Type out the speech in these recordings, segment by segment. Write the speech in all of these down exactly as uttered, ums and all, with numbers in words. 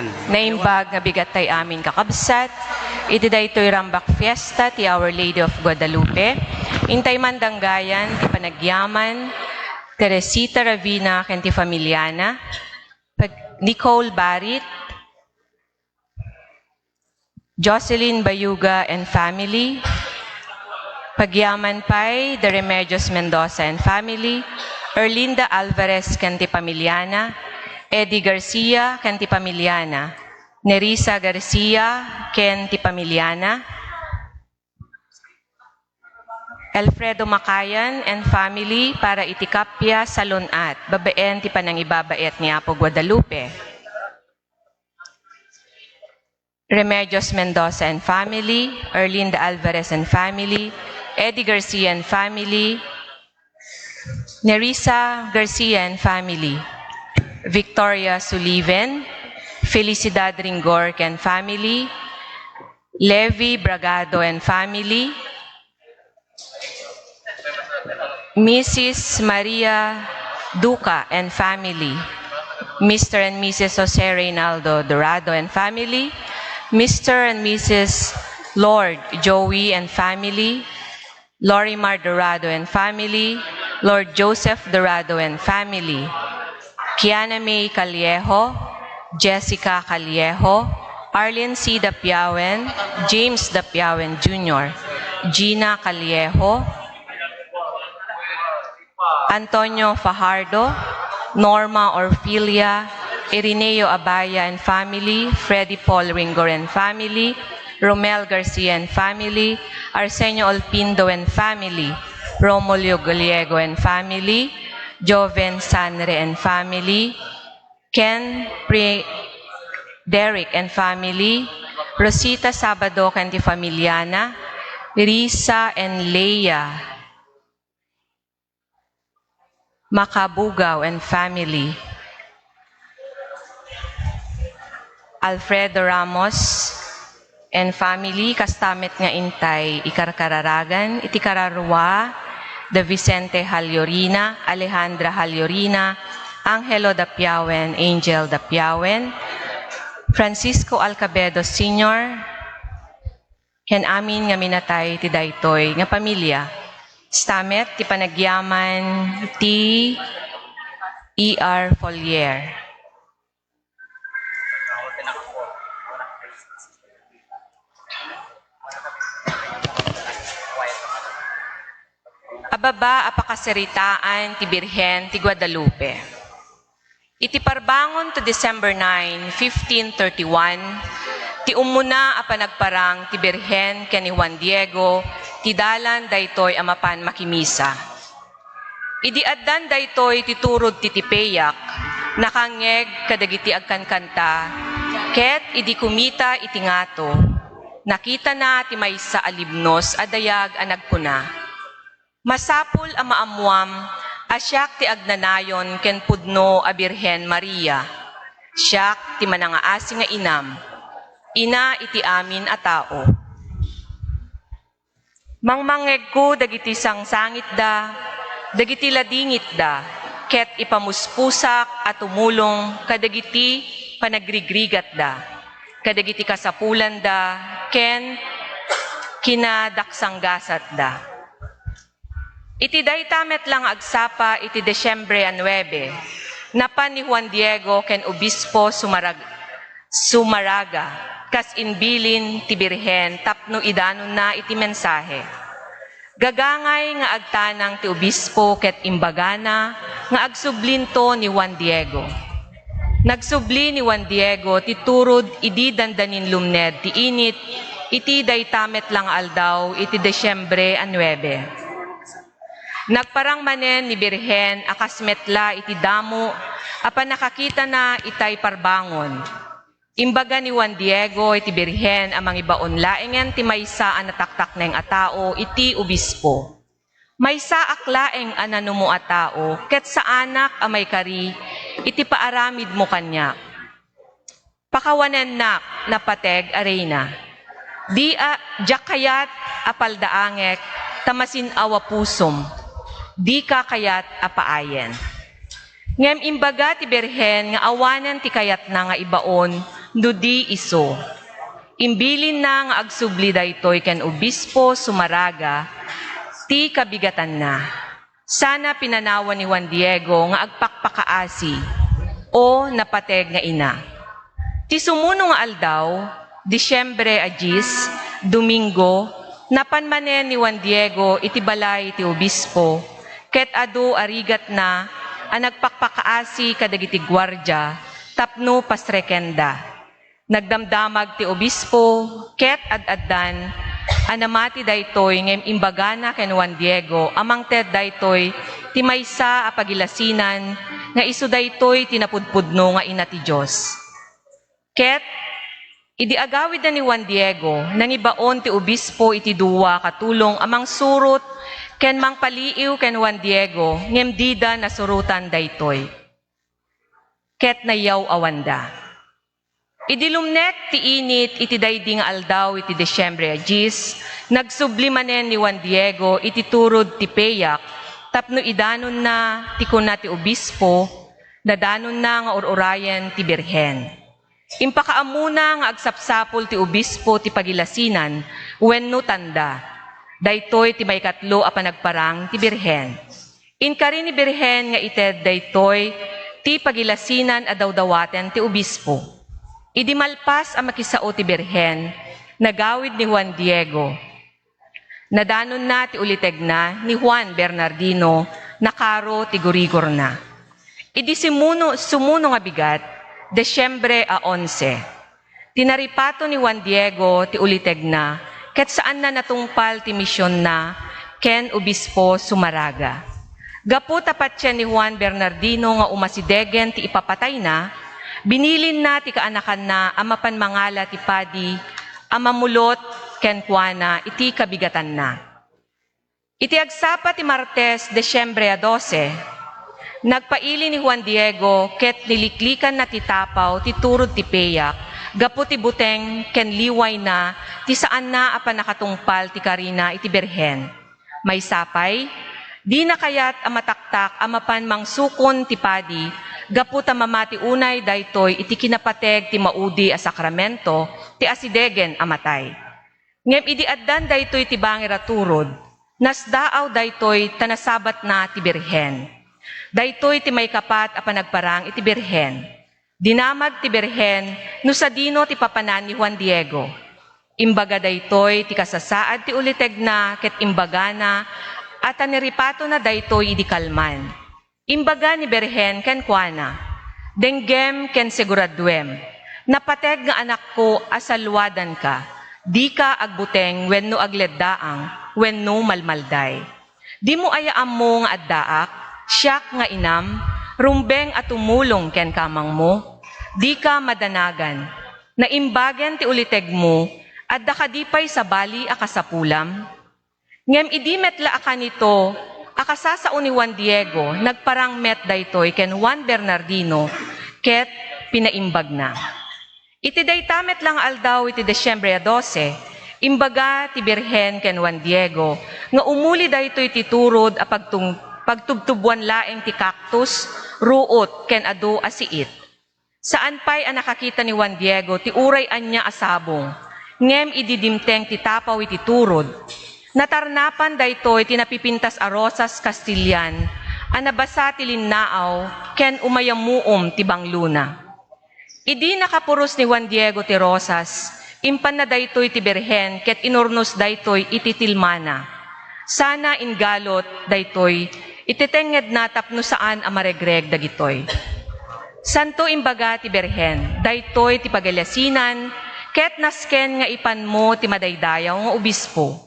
Naimbag nga bigat tay amin, kakabsat, iti daytoy rambak fiesta ti Our Lady of Guadalupe, intay mandanggayan ti panagyaman Teresita Ravina ken ti familiana, pag-, Nicole Barit, Jocelyn Bayuga and family, pagyaman pay the Remedios Mendoza and family, Erlinda Alvarez ken ti pamiliana, Eddie Garcia ken ti pamiliana, Nerissa Garcia ken ti pamiliana, Alfredo Macayan and family para iti kappia salun-at, babaen ti panangibabaet ni Apo Guadalupe. Remedios Mendoza and family, Erlinda Alvarez and family, Eddie Garcia and family, Nerissa Garcia and family, Victoria Suliven, Felicidad Ringor and family, Levi Bragado and family, Missus Maria Duca and family, Mister and Missus Jose Reynaldo Dorado and family, Mister and Missus Lord Joey and family, Lorimar Dorado and family, Lord Joseph Dorado and family, Kiana May Callejo, Jessica Callejo, Arlene C. Dapiawen, James Dapiawen Junior, Gina Callejo, Antonio Fajardo, Norma Orfilia, Irineo Abaya and family, Freddy Paul Ringor and family, Romel Garcia and family, Arsenio Olpindo and family, Romulio Gallego and family, Joven Sanre and family, Ken Pre-, Derek and family, Rosita Sabado ken ti familiana, Risa and Leia, Macabugaw and family, Alfredo Ramos and family, kasta met nga intay ikarkararagan iti kararua, da Vicente Hallorina, Alejandra Hallorina, Angelo Dapiawen, Angel Dapiawen, Francisco Alcabedo Senior, ken amin nga minatay ti daytoy nga pamilya. Kasta met ti panagyaman ti E R Follier. Ababa a pakasaritaan ti Birhen ti Guadalupe. Iti parbangon to December nine, fifteen thirty-one, ti ummuna a panagparang ti Birhen ken ni Juan Diego ti dalan daytoy a mapan makimisa. Idi addan daytoy ti turod ti tipeyak, nakangngeg kadagiti agkankanta, ket idi kumita iti ngato, nakitana ti maysa a libnos a dayag a nagkuna, "Masapul a maammuam a siak ti agnanayon ken pudno a Birhen Maria. Siak ti manangaasi nga inam, ina iti amin a tao." Mangmangngegko dagiti sangsangitda, dagiti ladingitda, ket ipamuspusak a tumulong kadagiti panagrigrigatda, kadagiti kasapulanda, ken kinadaksanggasatda. Iti dayta met la nga agsapa iti Disiembre a nuebe, napan ni Juan Diego ken Obispo Sumarag-, Sumaraga, kas imbilin ti Birhen tapno idanonna iti mensahe. Gagangay nga agtanang ti obispo ket imbagana nga agsublinto ni Juan Diego. Nagsubli ni Juan Diego ti turod idi dandanin lumned ti init iti dayta met la nga aldaw iti Disiembre a nuebe. Nagparang manen ni Birhen a kas met la iti damo a pannakakitana itay parbangon. Imbaga ni Juan Diego iti Birhen a mangibaon laengen ti maysa a nataktakneng a tao iti obispo. "Maysaak laeng a nanumo a tao ket saanak a maikari iti paaramidmo kaniak. Pakawanennak, napateg a Reyna. Di a, diak kayat a paldaangek ta masin-aw a pusom. Dika kayat a paayen." Ngem imbaga ti Birhen nga awanen ti kayatna nga ibaon No di isu, imbilinna nga agsubli daytoy ken Obispo Zumarraga ti kabigatanna. Sana pinanawan ni Juan Diego nga agpakpakaasi o napateg nga ina. Ti sumuno nga aldaw, Disyembre a diyes, Domingo, napan manen ni Juan Diego iti balay ti obispo, ket adu a rigatna a nagpakpakaasi kadagiti guardia tapno pasrekenda. Nagdamdamag ti obispo ket ad-addan a namati daytoy ngem imbagana ken Juan Diego a mangted daytoy ti maysa a pagilasinan nga isu daytoy ti napudpudno nga ina ti Dios. Ket idi agawidda ni Juan Diego, nangibaon ti obispo iti dua ka tulong a mangsurot ken mangpaliiw ken Juan Diego ngem dida nasurotan daytoy. Ket nayaw-awanda. Idi lumnek ti init iti daydi nga aldaw iti Disyembre a diyes, nagsubli manen ni Juan Diego iti turod ti peyak tapno idanonna ti kuna ti obispo, nadanonna nga ur-urayen ti Birhen. Impakaammona nga agsapsapul ti obispo ti pagilasinan wenno tanda. Daytoy ti maikatlo a panagparang ti Birhen. Inkari ni Birhen nga ited daytoy ti pagilasinan a dawdawaten ti obispo. Idi malpas a makisao ti Birhen, nagawid ni Juan Diego. Nadanonna ti ulitegna ni Juan Bernardino, nakaro ti gurigorna. Idi simuno, sumuno nga bigat, Desyembre a onse. Tinaripato ni Juan Diego ti ulitegna ket saanna natungpal ti misionna ken Obispo Zumarraga. Gapu ta patien ni Juan Bernardino nga umasidegen ti ipapatayna, binilinna ti kaanakanna a mapan mangala ti padi a mamulot kenkuana iti kabigatanna. Iti agsapa ti Martes, Desyembre a dose, nagpaili ni Juan Diego ket niliklikanna ti tapaw ti turod ti peyak gapu ti buteng ken liwayna ti saanna a pannakatungpal ti karina iti Birhen. Maysa pay, dina kayat a mataktak a mapan mangsukon ti padi gapu ta mamati unay daytoy iti kinapateg ti maudi a sakramento ti asidegen a matay. Ngem idi addan daytoy ti bangir a turod, nasdaaw daytoy ta nasabatna ti Birhen. Daytoy ti maikapat a panagparang iti Birhen. Dinamag ti Birhen no sadino ti papanan ni Juan Diego. Imbaga daytoy ti kasasaad ti ulitegna ket imbagana a ta naripatona daytoy idi kalman. Imbaga ni Birhen kenkuana, "Denggem ken siguraduem, napateg nga anakko a saluadanka, dika agbuteng wenno agleddaang wenno malmalday. Dimo aya ammo nga addaak, siak nga inam, rumbeng a tumulong ken kamangmo? Dika madanagan. Naimbagen ti ulitegmo, adda kadi pay sabali a kasapulam?" Ngem idi met la a kanito a kasasao ni Juan Diego, nagparang met daytoy ken Juan Bernardino ket pinaimbagna. Iti dayta met la nga aldaw iti Desyembre a dose, imbaga ti Birhen ken Juan Diego nga umuli daytoy ti turod a pagtung-, pagtubtubuan laeng ti kaktus, ruot, ken adu a siit. Saan pay a nakakita ni Juan Diego ti uray ania a sabong, ngem idi dimteng ti tapaw iti turod, natarnapan daytoy ti napipintas a rosas Castilian a nabasa ti linnaaw ken umayammuom ti banglona. Idi nakapuros ni Juan Diego ti rosas, impanna daytoy ti Birhen ket inurnos daytoy iti tilmana. Sana inggalot daytoy iti tengngedna tapno saan a maregreg dagitoy. Santo, imbaga ti Birhen, daytoy ti pagilasinan ket nasken nga ipanmo ti madaydayaw nga obispo.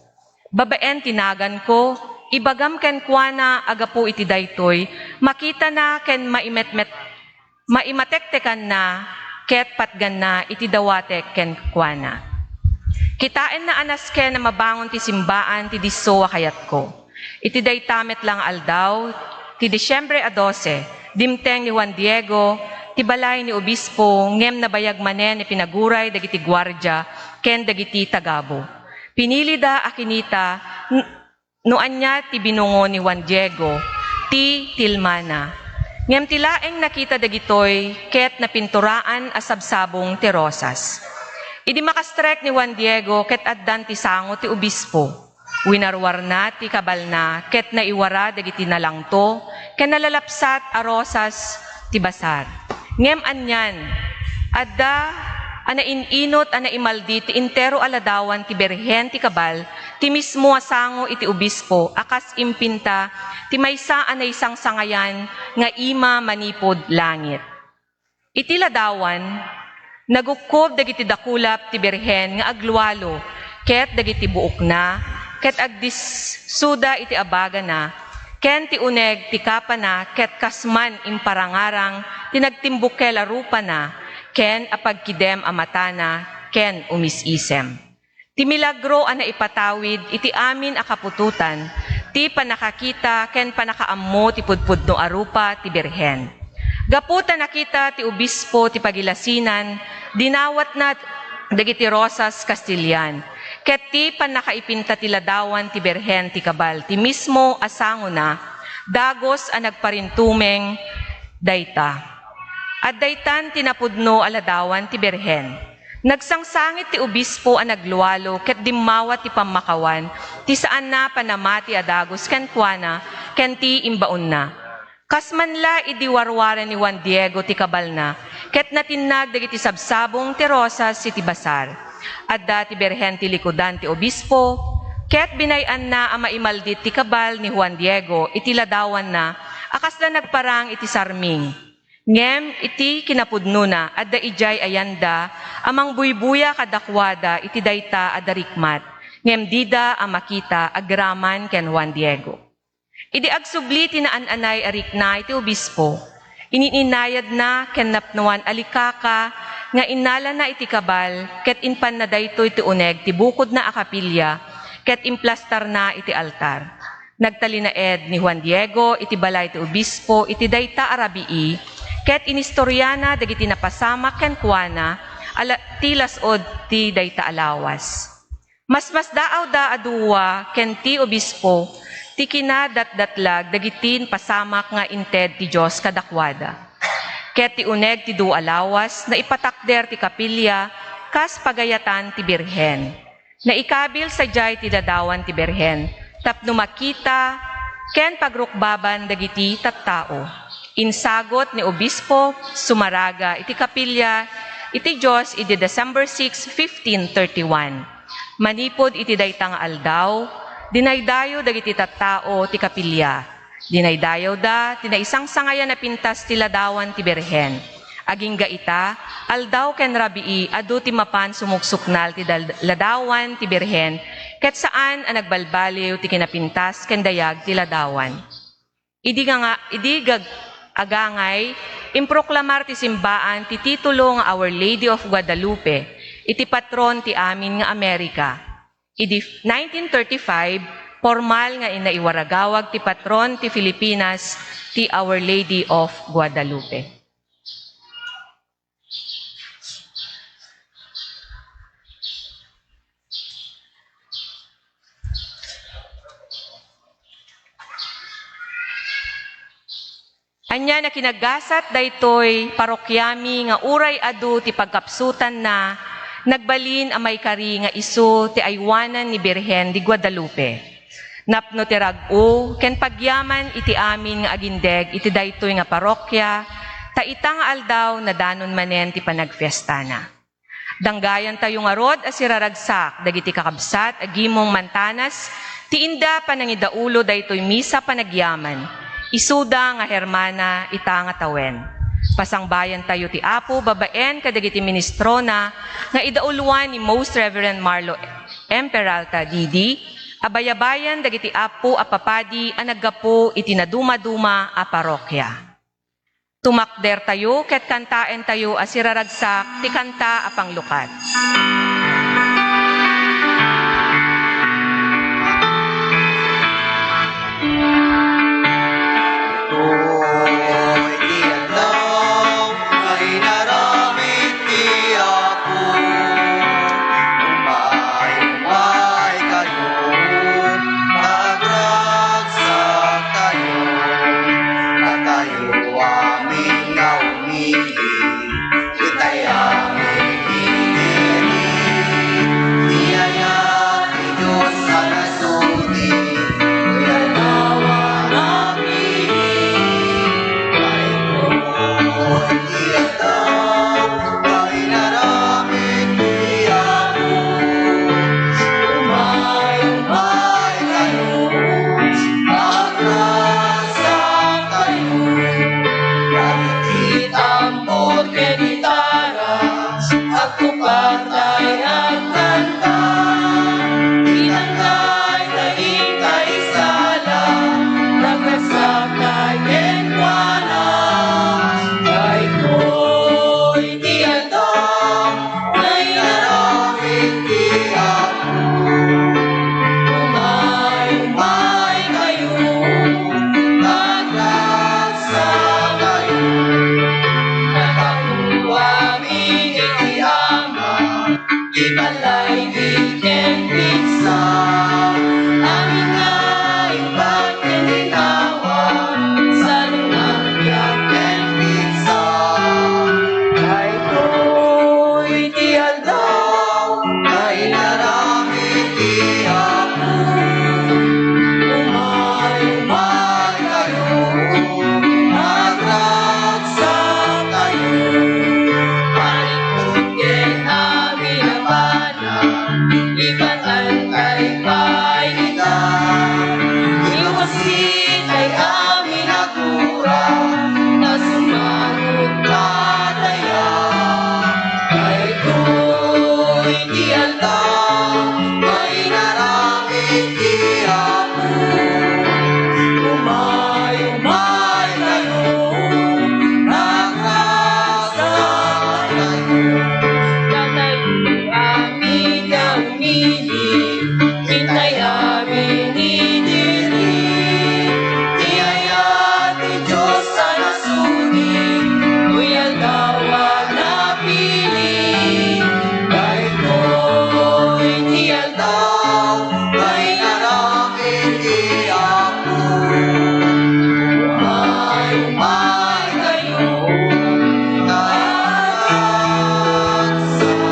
Babaen ti naganko, ibagam kenkuana a gapu iti daytoy, makitana ken maimetmet-, maimatektekanna ket patganna iti dawatek kenkuana. Kitaenna a nasken a mabangon ti simbaan ti disso a kayatko. Iti dayta met la nga aldaw, ti Disyembre a dose, dimteng ni Juan Diego ti balay ni Obispo ngem nabayag manen a pinaguray dagiti guardia ken dagiti tagabu. Pinilida a kinita n-, no ania ti binungo ni Juan Diego ti tilmana. Ngem ti laeng nakita dagitoy ket napinturaan a sabsabong ti rosas. Idi makastrek ni Juan Diego ket addan ti sango ti obispo, winarwarna ti kabalna ket naiwara dagiti nalangto ken nalalapsat a rosas ti basar. Ngem anian, adda a nain-inot a naimaldit ti entero a ladawan ti Birhen ti kabal ti mismo a sango iti obispo a kas impinta ti maysa a naisangsangayan nga ima manipud langit. Iti ladawan, nagukkob dagiti dakulap ti Birhen nga aglualo ket dagiti buokna, ket agdissuda iti abagana, ken ti uneg ti kapana ket kas man imparangarang ti nagtimbukkel a rupana ken apagkidem a matana ken umis-isem. Ti milagro a naipatawid iti amin a kaputotan ti pannakakita ken pannakaammo ti pudpudno a rupa ti Birhen. Gapu ta nakita ti obispo ti pagilasinan, dinawatna dagiti rosas Castilian, ket ti pannakaipinta ti ladawan ti Birhen ti kabal ti mismo a sangona, dagus a nagparintumeng dayta. Adda itan ti napudno a ladawan ti Birhen. Nagsangsangit ti obispo a naglualo ket dimmawat ti pammakawan ti saanna a pannamati a dagus kenkuana ken ti imbaonna. Kas man la idi warwaren ni Juan Diego ti kabalna ket natinnag dagiti sabsabong ti rosas iti basar. Adda ti Birhen ti likudan ti obispo ket binay-anna a maimaldit ti kabal ni Juan Diego iti ladawanna a kasla nagparang iti sarming. Ngem iti kinapudnona, adda idiay ayanda a mangbuybuya kadakuada iti dayta a darikmat, ngem dida a makita agraman ken Juan Diego. Idi agsubli ti naan-anay a rikna iti obispo, inin-inayadna ken napnoan a likaka nga innalana iti kabal ket impanna daytoy ti uneg ti bukodna a kapilya ket implastarna iti altar. Nagtalinaed ni Juan Diego iti balay ti obispo iti dayta a rabii, ket inistoriana dagiti napasamak kenkuana a la-, ti las-ud ti dayta a lawas. Masmasdaawda a dua ken ti obispo ti kinadatdatlag dagiti pasamak nga inted ti Dios kadakuada. Ket ti uneg ti dua a lawas, naipatakder ti kapilya kas pagayatan ti Birhen. Naikabil sadiay ti ladawan ti Birhen tapno makita ken pagrukbaban dagiti tattao. Insagut ni Obispo Sumaraga iti kapilya iti Dios idi December six, fifteen thirty-one. Manipud iti dayta nga aldaw, dinaydayo dagiti tattao ti kapilya. Dinaydayawda ti naisangsangayan a pintas ti ladawan ti Birhen. Agingga ita, aldaw ken rabii adu ti mapan sumuksuknal ti dal-, ladawan ti Birhen, ket saan a nagbalbaliw ti kinapintas ken dayag ti ladawan. Idi nga, nga, idi gag-, agangay, improklamar ti simbaan ti titulo nga Our Lady of Guadalupe iti patron ti amin nga Amerika. Idi nineteen thirty-five, pormal nga inaiwaragawag ti patron ti Filipinas, ti Our Lady of Guadalupe. Ania a kinagasat daytoy parokiami nga uray adu ti pagkapsutanna, nagbalin a maikari nga isu ti aywanan ni Birhen de Guadalupe. Napno ti rag-o ken pagyaman iti amin nga agindeg iti daytoy nga parokia, ta ita nga aldaw nadanon manen ti panagfiestana. Danggayantayo ngarud a siraragsak dagiti kakabsat a gimong mantanas ti inda panangidaulo daytoy misa panagyaman, isuda nga hermana ita nga tawen. Pasangbayantayo ti Apo babaen kadagiti ministrona nga idauloan ni Most Reverend Marlo M. Peralta, D D, a bayabayan dagiti Apo a Papadi a naggapu iti nadumaduma a parokia. Tumakdertayo ket kantaentayo a siraragsak ti kanta a panglukat. Daytoy ti aldaw nga inaramid ti Apo. Umay, umay kayo, agragsaktayo, a tayo a Tay agkanta, itangkay tay inkaisala, nagkasakay kenkuana. Daytoy ti aldaw nga inaramid ti Apo. Umay, umay kayo, agkasakay. Nagkakuami iti Ama, ti balay ken pigsa, amin nga imbag ken ginawa, saan nga biag ken pigsa. Daytoy ti aldaw nga inaramid ti Apo. Umay, umay kayo, agragsak kayo. Parikut ken amin a banag, ipatay tay pay ita. Ilukasin tay amin a gura, ta sumagut pataya. Daytoy ti aldaw nga inaramid ti Apo. Umay, umay kayo, agragsak kayo. Datayo amin nga umili, intay amin ni diri. Ti ayat ti Dios a nasudi, toy aldaw a napili. Daytoy ti aldaw nga inaramid ti Apo. Umay, umay kayo, agragsak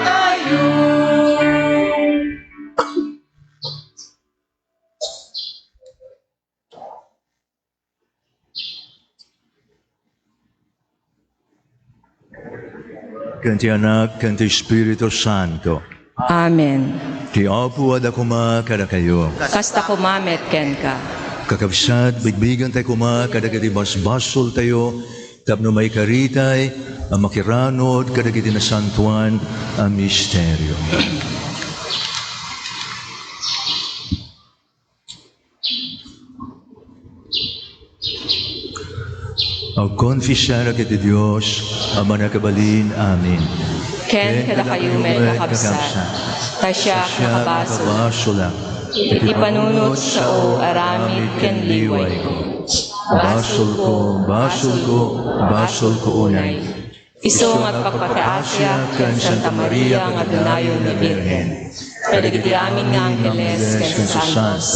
kayo. Ken ti Anak, ken ti Espiritu Santo. Amen. Ti Apo adda koma kadakayo. Kasta koma met kenka. Kakabsat, bigbigantay koma kadagiti basbasoltayo tapno maikaritay a makiranud kadagiti nasantoan a misterio. Agkonfesar iti Dios a mannakabalin amin. Ken kadakayo met, kakabsat, ta siak nakabasol iti panunot, sao, aramid ken liwayko. Basolko, basolko, basolko unay. Isu nga agpakpakaasiak ken Santa Maria nga adunayon nga Birhen, kadagiti amin nga angheles ken santos,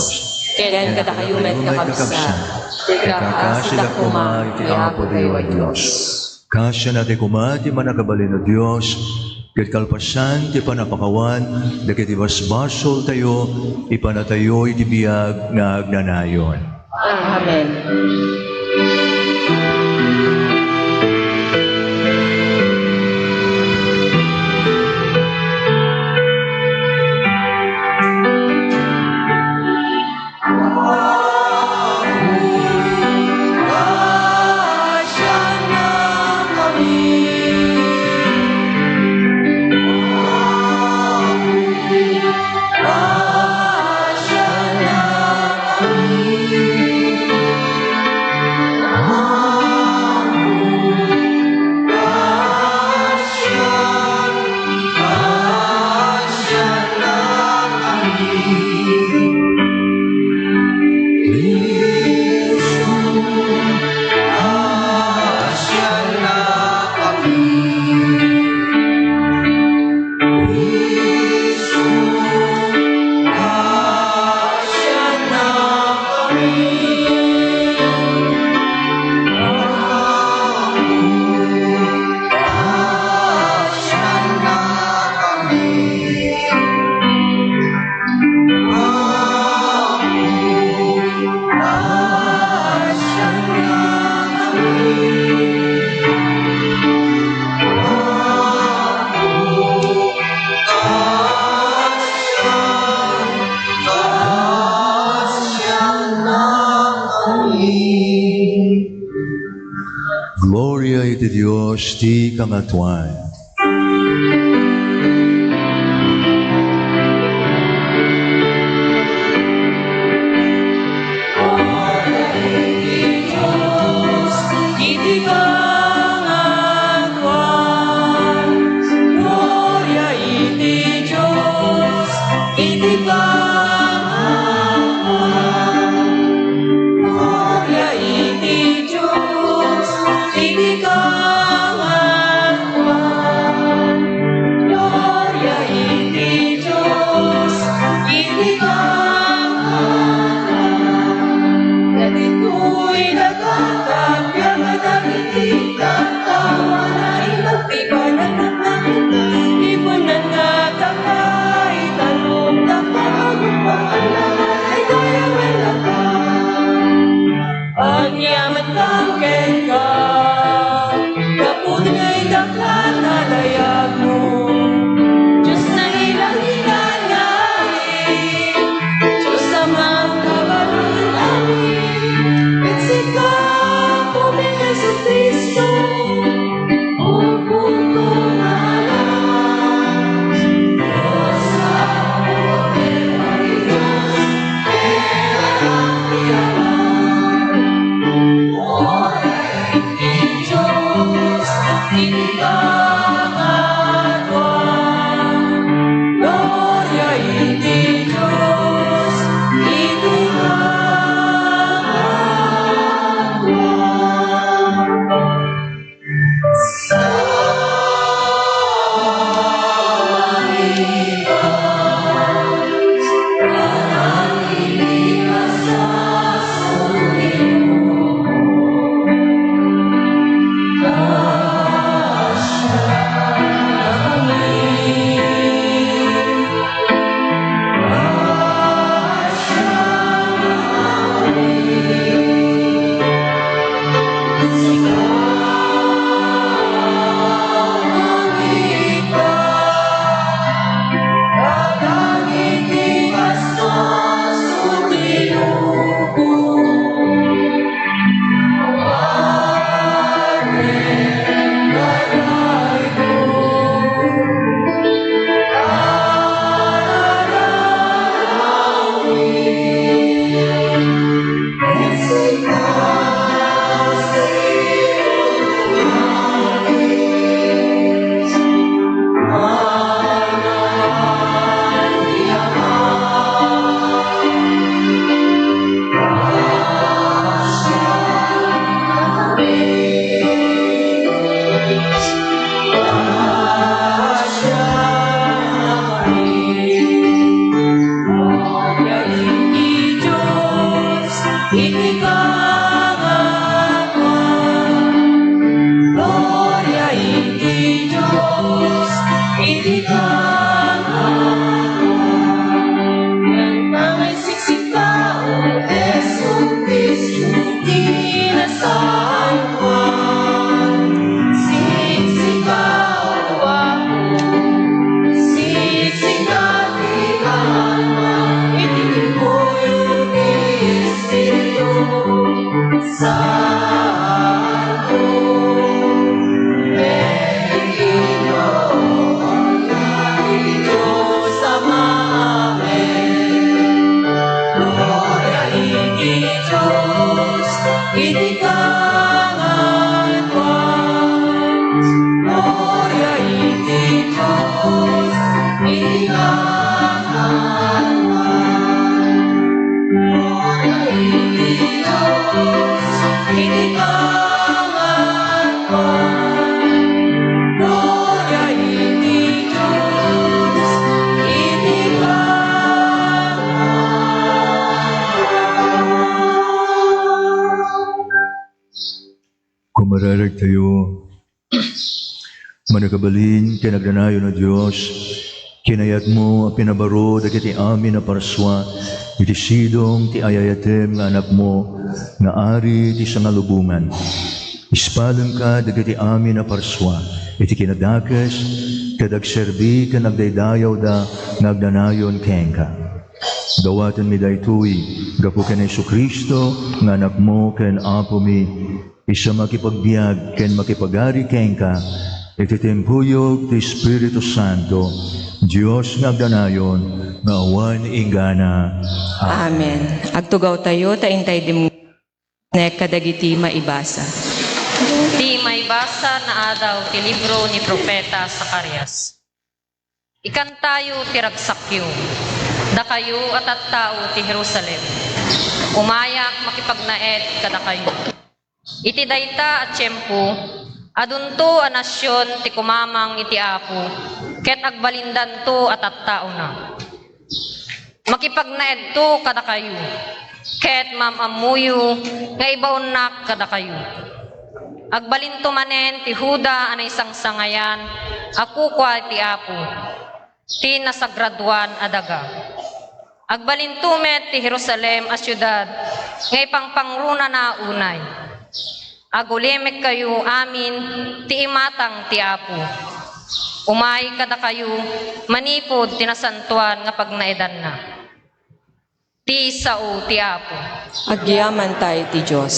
ken kadakayo met, kakabsat, ti kaasidak koma iti Apotayo a Dios. Kaasianna koma ti Mannakabalin a Dios, ket kalpasan ti pannakawan dagiti basbasoltayo, ipanatayo iti biag nga agnanayon. Amen. Gloria iti Dios ti Kangatoan. Iti kangatan, gloria iti Dios, iti kangatan. Nagpangaysiksik ka, O Jesucristo, iti nasantoan. Siksika, O Apo, siksika ti alma, iti timpuyo ti Espiritu Santo. Bendición ti Dios Ama. Amen. Gloria iti Dios iti kangatan. Gloria iti Dios iti kangatan. Gloria iti Dios iti kangatan. Gloria iti Dios iti kangatan. Kumararagtayo. Mannakabalin ken agdanayon a Dios, kinayatmo a pinabaro dagiti amin a parsua iti sidong ti ay-ayatem nga Anakmo nga Ari ti sangalubongan. Ispalengka dagiti amin a parsua iti kinadakes ket agserbi ken agdaydayawda nga agdanayon kenka. Dawatenmi daytoy gapu ken Jesu-Cristo nga Anakmo ken Apomi, isu a makipagbiag ken makipagari kenka iti timpuyog ti Espiritu Santo, Dios nga agdanayon nga awan inggana. Amen. Amen. Agtugawtayo ta intay dimngeg kadagiti maibasa. Ti maibasa naadaw ti libro ni Profeta Zacarias. Ikantayo ti ragsakyo, dakayo a tattao ti Jerusalem. Umayak makipagnaed kadakayo. Iti dayta a tiempo, adunto a nasion ti kumamang iti Apo, ket agbalindanto a tattaona. Makipagnaedto kadakayo, ket maam-ammoyo nga ibaonnak kadakayo. Agbalinto manen ti Juda a naisangsangayan a kukua ti Apo, ti nasagradoan a daga. Agbalinto met ti Jerusalem a siudad nga ipangpangronana unay. Agulimekkayo amin ti imatang ti Apo. Umay kadakayo manipud ti nasantoan nga pagnaedanna. Ti sao ti Apo. Agyamantay ti Dios.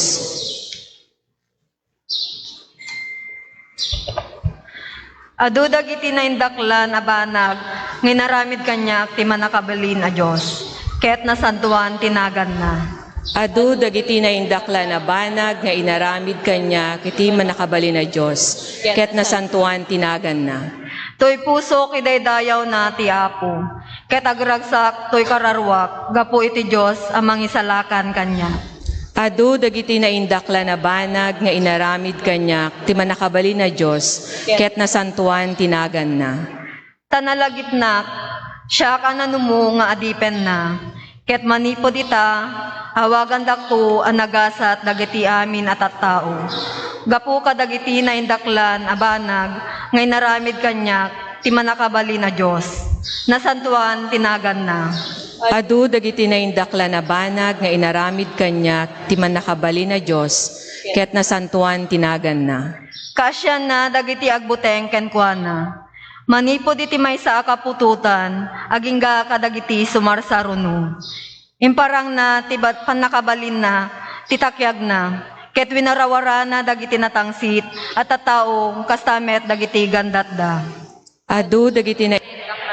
Adu dagiti naindaklan a banag nga inaramid kaniak ti Mannakabalin a Dios, ket nasantoan ti naganna. Adu dagiti naindaklan a banag nga inaramid kaniak iti Mannakabalin a Dios, ket nasantoan ti naganna. Toy pusok idaydayawna ti Apo, ket agragsak toy kararuak gapu iti Dios a mangisalakan kaniak. Adu dagiti naindaklan a banag nga inaramid kaniak ti Mannakabalin a Dios, ket nasantoan ti naganna. Ta nalagipnak, siak a nanumo nga adipenna. Ket manipud ita, awagandakto a nagasat dagiti amin a tattao. Gapu kadagiti naindaklan a banag nga inaramid kaniak ti Mannakabalin a Dios, nasantoan ti naganna. Adu dagiti naindaklan a banag nga inaramid kaniak ti Mannakabalin a Dios, ket nasantoan ti naganna. Kaasianna dagiti agbuteng kenkuana. Manipud iti maysa a kaputotan, agingga kadagiti sumarsaruno. Imparangna ti bat-, pannakabalinna, ti takiagna, ket winarawarana dagiti natangsit a tattao, kasta met dagiti gandatda. Adu dagiti na-,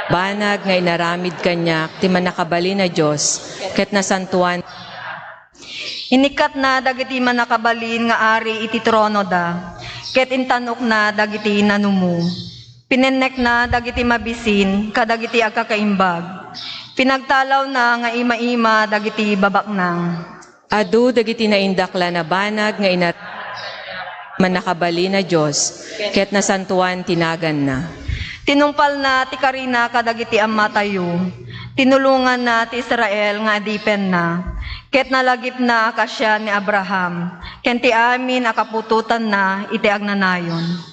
banag nga inaramid kaniak ti Mannakabalin a Dios, ket nasantoan. Inikkatna dagiti mannakabalin nga ari iti tronoda, ket intanokna dagiti nanumo. Pinennekna dagiti mabisin kadagiti agkakaimbag. Pinagtalawna nga ima-ima dagiti babaknang. Adu dagiti naindaklan a banag nga ina-, Mannakabalin a Dios, ket nasantoan ti naganna. Tinungpalna ti karina kadagiti ammatayo. Tinulonganna ti Israel nga adipenna, ket nalagipna a kaasian ni Abraham, ken ti amin a kaputotanna iti agnanayon.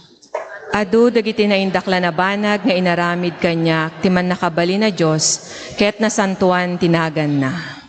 Adu dagiti naindaklan a banag nga inaramid kaniak ti Mannakabalin a Dios, ket nasantoan ti naganna.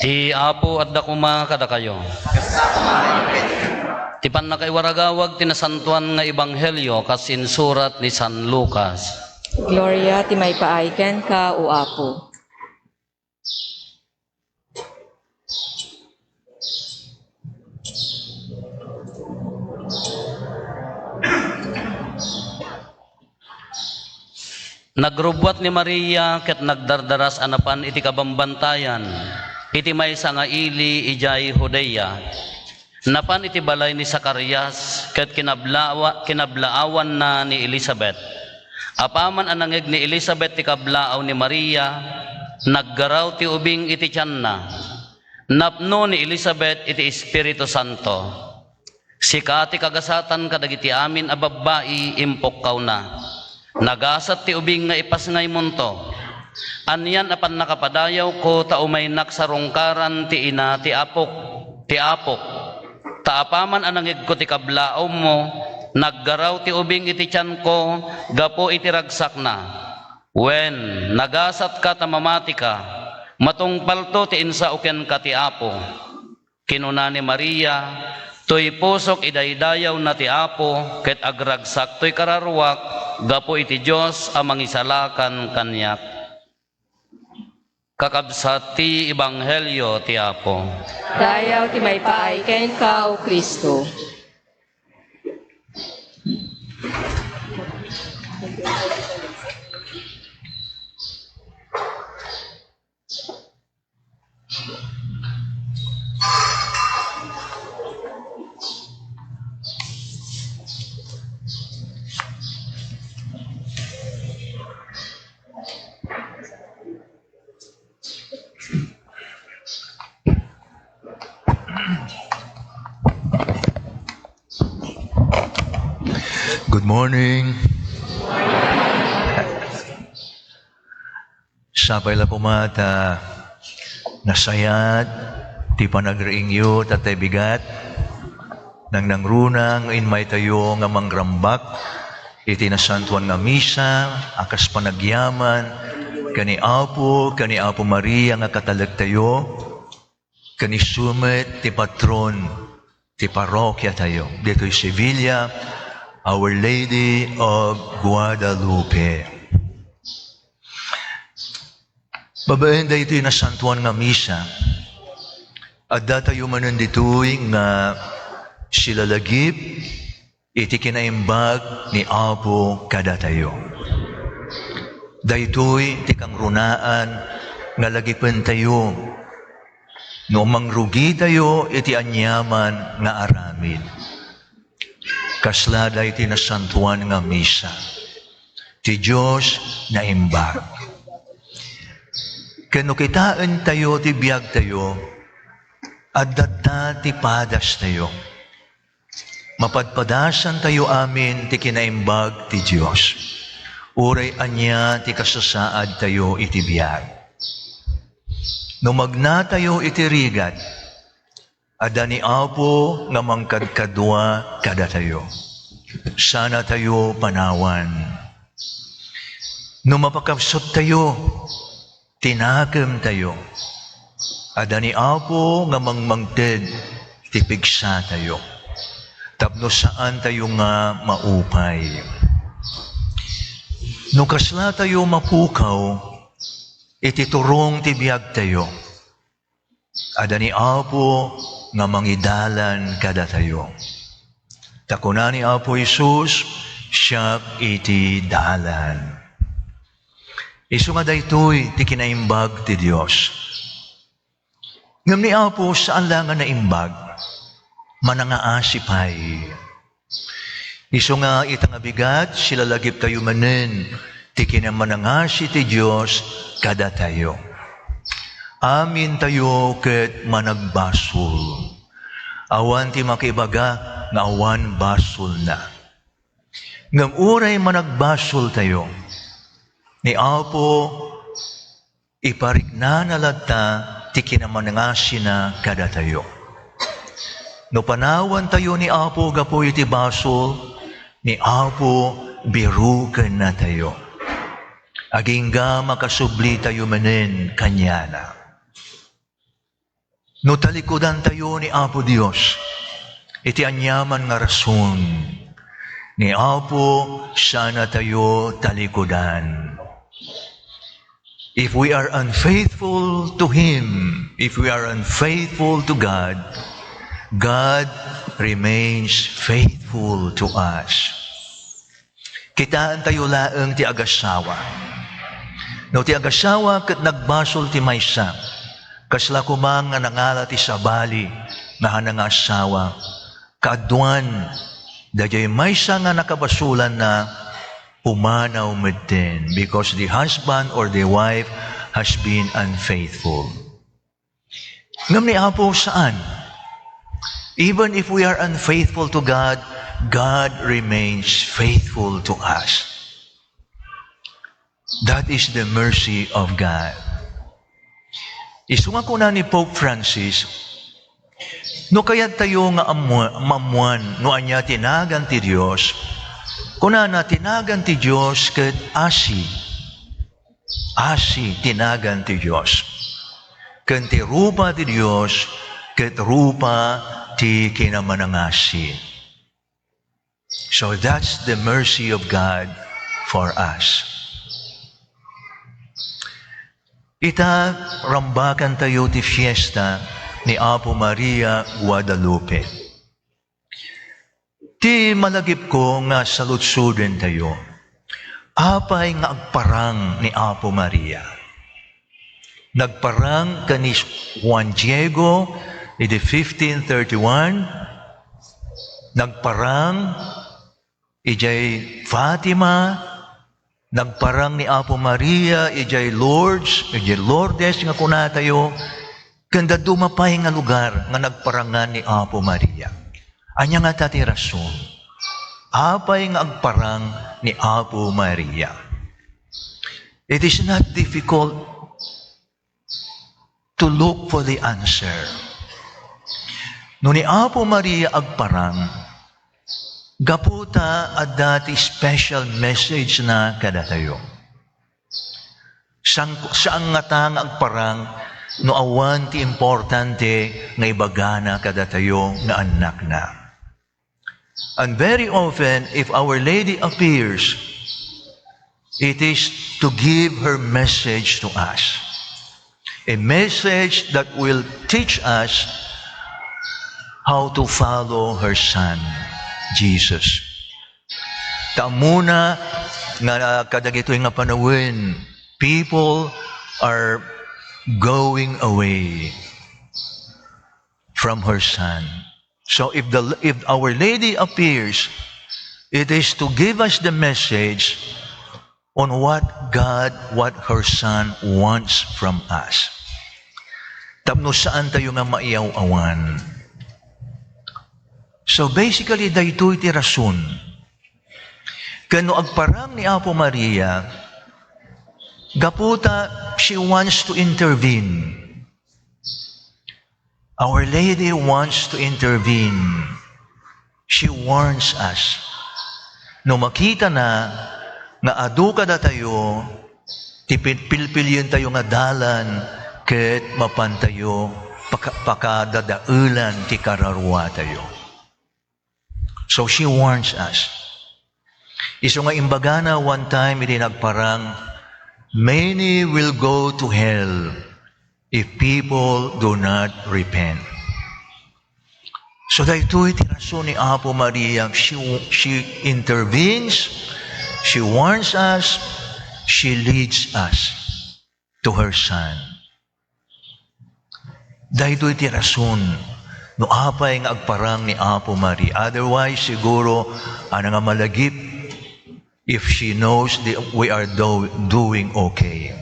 Ti Apo adda koma kadakayo. Ti pannakaiwaragawag ti nasantoan nga ebanghelio kas insurat ni San Lucas. Gloria ti maipaay kenka, O Apo. Nagrubbuat ni Maria ket nagdardaras a napan iti kabambantayan iti maysa nga ili idiay Judea. Napan iti balay ni Zacarias ket kinablawa-, kinablaawanna ni Elisabet. Apaman a nangngeg ni Elisabet ti kablaaw ni Maria, naggaraw ti ubing iti tianna. Napno ni Elisabet iti Espiritu Santo. Sika ti kagasatan kadagiti amin a babbai, impukkawna. Nagasat ti ubing nga ipasngaymonto. Anian a pannakapadayawko ta umaynak sarungkaran ti ina ti apok, ti apok. Ta apaman a nangngegko ti kablaawmo, naggaraw ti ubing iti tianko gapu iti ragsakna. Wen, nagasatka ta mamatika, matungpalto ti insao kenka ti Apo. Kinuna ni Maria, "Toy pusok idaydayawna ti Apo, ket agragsak toy kararuak gapu iti Dios a mangisalakan kaniak." Kakabsat ti Ebanghelio ti Apo. Dayaw ti maipaay kenka, O Cristo. Morning. Sapay la koma ta nasayaat ti panagriingyo, Tatay Bigat. Nangnangruna nga immaytayo nga mangrambak iti nasantoan nga misa a kas panagyaman ken ni Apo, ken ni Apo Maria nga Katalektayo, ken isu met ti patron ti parokiatayo ditoy Sevilla, Our Lady of Guadalupe. Babaen daytoy nasantoan nga misa, addatayo manen ditoy nga silalagip iti kinaimbag ni Apo kadatayo. Daytoy ti kangrunaan nga lagipentayo no mangrugitayo iti aniaman nga aramid. Kasla daytoy nasantoan nga misa. Ti Dios naimbag. Ken no kitaentayo ti biagtayo, adda ti padastayo. Mapadpadasantayo amin ti kinaimbag ti Dios. Uray ania ti kasasaadtayo iti biag. No magnatayo iti rigat, adda ni Apo nga mangkadkadua kadatayo. Sanatayo panawan. No mapakabsottayo, tinakemtayo. Adda ni Apo nga mangmangted ti pigsatayo, tapno saantayo nga maupay. No kaslatayo mapukaw iti turong ti biagtayo, adda ni Apo nga mangidalan kadatayo. Ta kuna ni Apo Jesus, "Siak iti dalan." Isu nga daytoy ti kinaimbag ti Dios. Ngem ni Apo, saan la nga naimbag, manangaasi pay. Isu nga ita nga bigat, silalagiptayo manen ti kinamanangasi ti Dios kadatayo. Amintayo ket managbasol. Awan ti makibaga nga awan basolna. Ngem uray managbasoltayo, ni Apo ipariknana latta ti kinamanangasina kadatayo. No panawantayo ni Apo gapu iti basol, ni Apo birukennatayo. Agingga makasublitayo manen kaniana. No talikudantayo ni Apo Dios iti aniaman nga rason, ni Apo sanatayo talikudan. If we are unfaithful to Him, if we are unfaithful to God, God remains faithful to us. Kitaentayo laeng ti agasawa. No ti agasawa ket nagbasol ti maysa, kasla koma nga nangala ti sabali nga hanangasawa, kaaduan, daydiay maysa nga nakabasolanna, pumanaw metten because the husband or the wife has been unfaithful. Ngem ni Apo, saan. Even if we are unfaithful to God, God remains faithful to us. That is the mercy of God. Isu nga kuna ni Pope Francis, no kayattayo nga ammo-, maammoan no ania ti nagan ti Dios, kunana, ti nagan ti Dios ket asi. Asi ti nagan ti Dios. Ken ti rupa ti Dios ket rupa ti kinamanangasi. So that's the mercy of God for us. Ita, rambakantayo ti fiesta ni Apo Maria Guadalupe. Ti malagipko nga saludsodentayo, apay nga agparang ni Apo Maria? Nagparang ken ni Juan Diego idi fifteen thirty-one, nagparang idiay Fatima, nagparang ni Apo Maria idiay Lourdes, idiay Lourdes nga kunatayo, ken dadduma pay nga lugar nga nagparangan ni Apo Maria. Ania ngata ti rason? Apay nga agparang ni Apo Maria? It is not difficult to look for the answer. No ni Apo Maria agparang, gapu ta adda ti special message na kadatayo. Saan, saan ngata nga agparang no awan ti importante nga ibagana kadatayo nga annakna? And very often, if Our Lady appears, it is to give her message to us. A message that will teach us how to follow her Son, Jesus. Ta ammona nga kadagitoy nga panawen, people are going away from her Son. So if the, if Our Lady appears, it is to give us the message on what God, what her Son wants from us. Tapno saan tayo nga maiyaw-awan. So basically, daytoy ti rason. Ken no agparang ni Apo Maria, gapu ta she wants to intervene. Our Lady wants to intervene. She warns us. No makita na nga adu kadatayo ti pil-, pilpilientayo nga dalan ket mapantayo paka-, pakadadaelan ti kararuatayo. So she warns us. Isu nga imbagana one time iti nagparang, "Many will go to hell if people do not repent." So daytoy ti rason ni Apo Maria, she, she intervenes, she warns us, she leads us to her Son. Daytoy ti rason no apay nga agparang ni Apo Maria. Otherwise, siguro, ano nga malagip if she knows that we are do-, doing okay.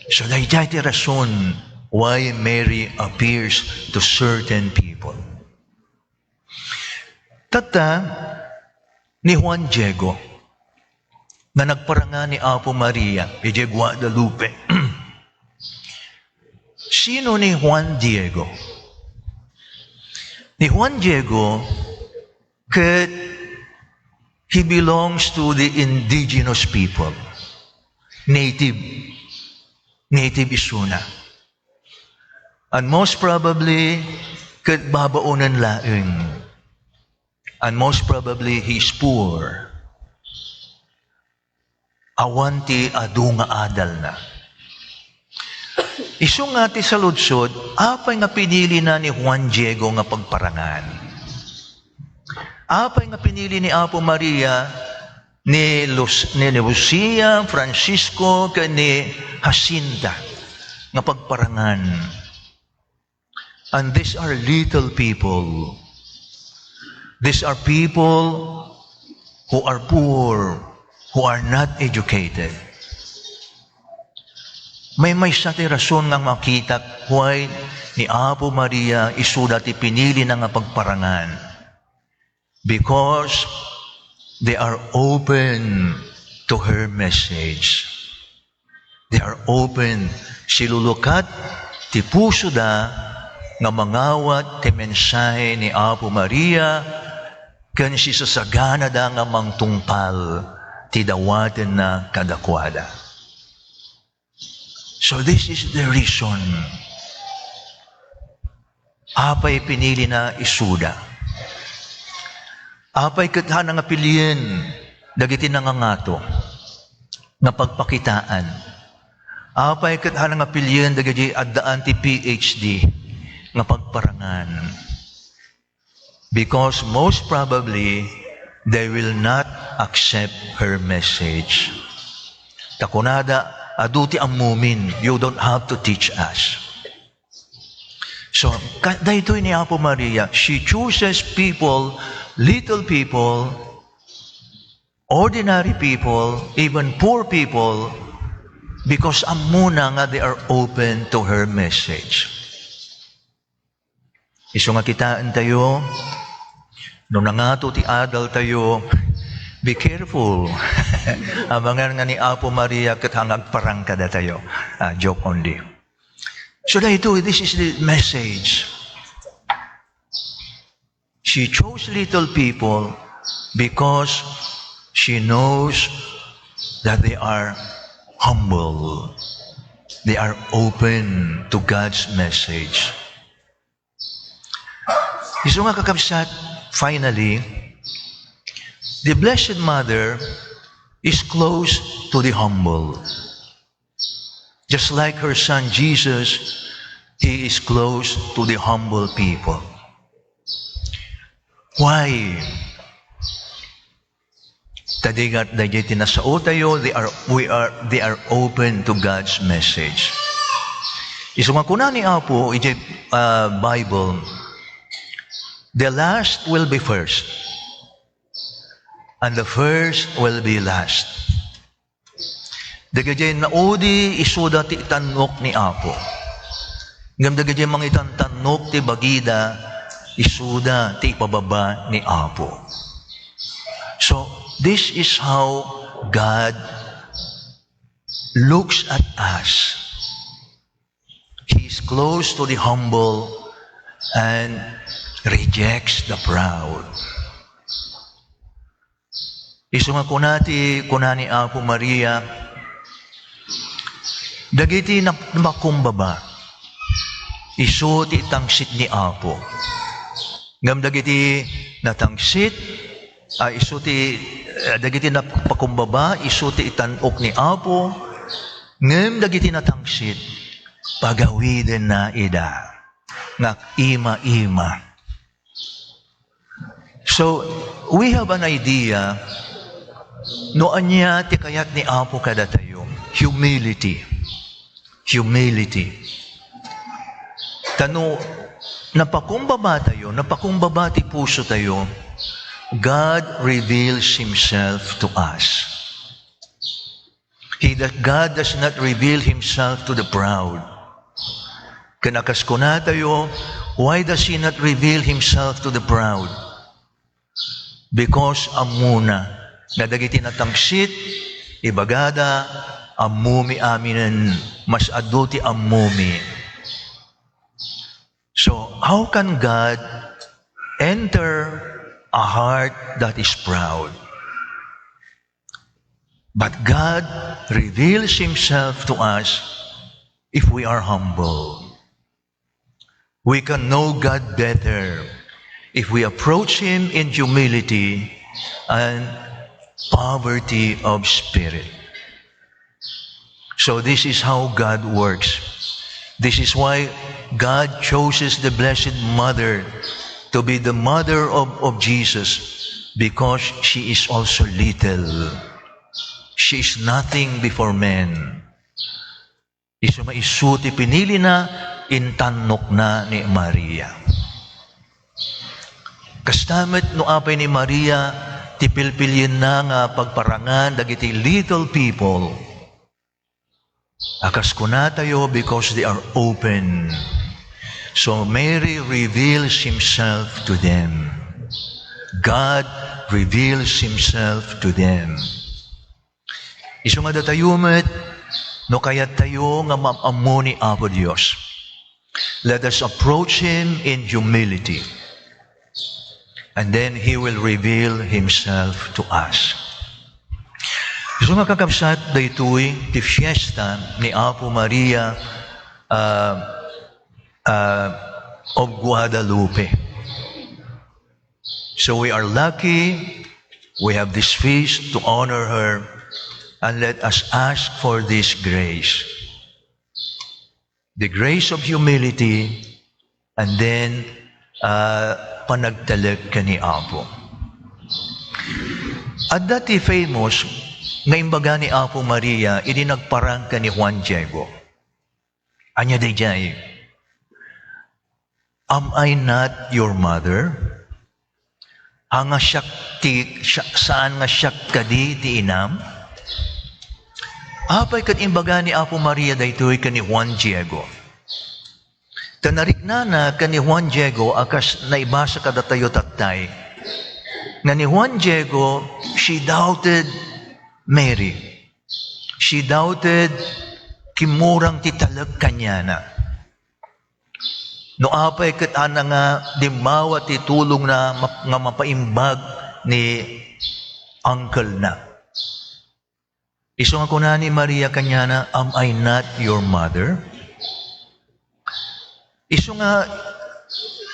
So, daytoy ti rason why Mary appears to certain people. Tatta, ni Juan Diego, nga nagparangan ni Apo Maria idiay Guadalupe. Sino ni Juan Diego? Ni Juan Diego, ket he belongs to the indigenous people, native, native isuna. And most probably, ket babaonen laeng. And most probably, he is poor. Awan ti adu nga adalna. Isu nga ti saludsod, apay nga pinilina ni Juan Diego nga pagparangan? Apay nga pinili ni Apo Maria ni Lus-, ni Lucia, Francisco, ken ni Jacinta nga pagparangan? And these are little people. These are people who are poor, who are not educated. Maymaysa ti rason nga makitak why ni Apo Maria isuda ti pinilina nga pagparangan. Because they are open to her message. They are open. Silulukat ti pusoda nga mangawat ti mensahe ni Apo Maria ken sisasaganada nga mangtungpal ti dawatenna kadakuada. So this is the reason. Apay pinilina isuda? Apay ket haanna nga pilien dagiti nangangato nga pagpakitaan? Apay ket haanna nga pilien dagiti addaan ti P H D nga pagparangan? Because most probably, they will not accept her message. Ta kunada, "Adu ti ammomin, you don't have to teach us." So, ka-, daytoy ni Apo Maria, she chooses people, little people, ordinary people, even poor people, because ammona nga they are open to her message. Isu nga kitaentayo, No nangato ti adaltayo, be careful. Abangan nga ni Apo Maria ket agparang kadatayo. Ah, joke only. So daytoy, this is the message. She chose little people because she knows that they are humble. They are open to God's message. Isu nga kakabsat, finally, the Blessed Mother is close to the humble. Just like her son Jesus, he is close to the humble people. Why? Ta di nga, dagiti nasaotayo, they are, we are, they are open to God's message. Isu nga kuna ni Apo, iti, ah, Bible, "The last will be first, and the first will be last." Dagiti naudi, isuda ti itannok ni Apo. Ngem dagiti mangitantannok ti bagida, isuda ti ipababa ni Apo. So, this is how God looks at us. He is close to the humble and rejects the proud. Isu nga kuna ti, kuna ni Apo Maria, dagiti nap-, napakumbaba, isu ti itangsit ni Apo. Ngem dagiti natangsit, ah, isu ti, ah, dagiti napakumbaba, isu ti itan-ok ni Apo. Ngem dagiti natangsit, pagawidenna ida nga ima-ima. So, we have an idea no ania ti kayat ni Apo kadatayo. Humility. Humility. Ta no napakumbaba tayo, napakumbaba ti puso tayo, God reveals Himself to us. He that God does not reveal Himself to the proud. Ken a kas kunatayo, why does He not reveal Himself to the proud? Because ammona nga dagiti natangsit, ibagada, ammomi aminen, mas adu ti ammomi. So, how can God enter a heart that is proud? But God reveals Himself to us if we are humble. We can know God better if we approach Him in humility and poverty of spirit. So this is how God works. This is why God chooses the Blessed Mother to be the mother of, of Jesus, because she is also little. She is nothing before men. Isu nga isu ti pinilina, intannokna ni Maria. Kasta met no apay ni Maria ti pilpilienna nga pagparangan dagiti little people. A kas kunatayo, because they are open. So Mary reveals Himself to them. God reveals Himself to them. Isu nga datayo met, no kayattayo nga maam-ammo ni Apo Dios, let us approach Him in humility. And then He will reveal Himself to us. Isu nga kakabsat, daytoy ti fiesta ni Apo Maria, ah, ah, of Guadalupe. So we are lucky we have this feast to honor her, and let us ask for this grace. The grace of humility, and then, ah, panagtalek ken ni Apo. Adda ti famous nga imbaga ni Apo Maria idi nagparang ken ni Juan Diego. Ania daydiay? "Am I not your mother? Ania, siak ti, sia-, saan nga siak kadi ti inam?" Apay ket imbaga ni Apo Maria daytoy ken ni Juan Diego? Ta nariknana ken ni Juan Diego a kas naibasa kadatayo tattay, Nga ni Juan Diego, she doubted Mary. She doubted, kimmurang ti talek kaniana. No apay ket adda nga dimmawa ti tulongna map-, nga mapaimbag ni uncle na. Isu nga kuna ni Maria kaniana, "Am I not your mother?" Isu nga,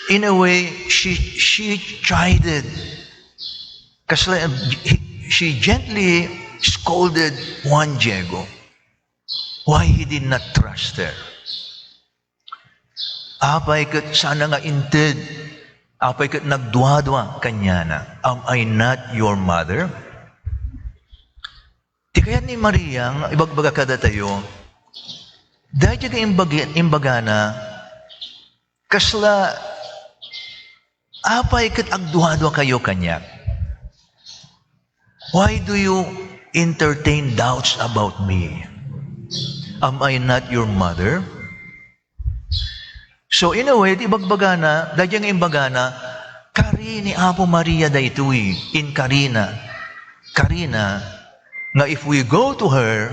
in a way, she, she chided. Kasla, she gently scolded Juan Diego. Why he did not trust her? Apay ket saan nga inted, apay ket nagduadua kaniana, "Am I not your mother?" Ti kayat ni Maria nga ibagbaga kadatayo, daytoy nga imbagi-, imbagana, kasla, apay ket agduadua kayo kaniak? Why do you entertain doubts about me? Am I not your mother? So, in a way, ti ibagbagana, daydiay nga imbagana, kari ni Apo Maria daytoy, inkarina. Karina, nga if we go to her,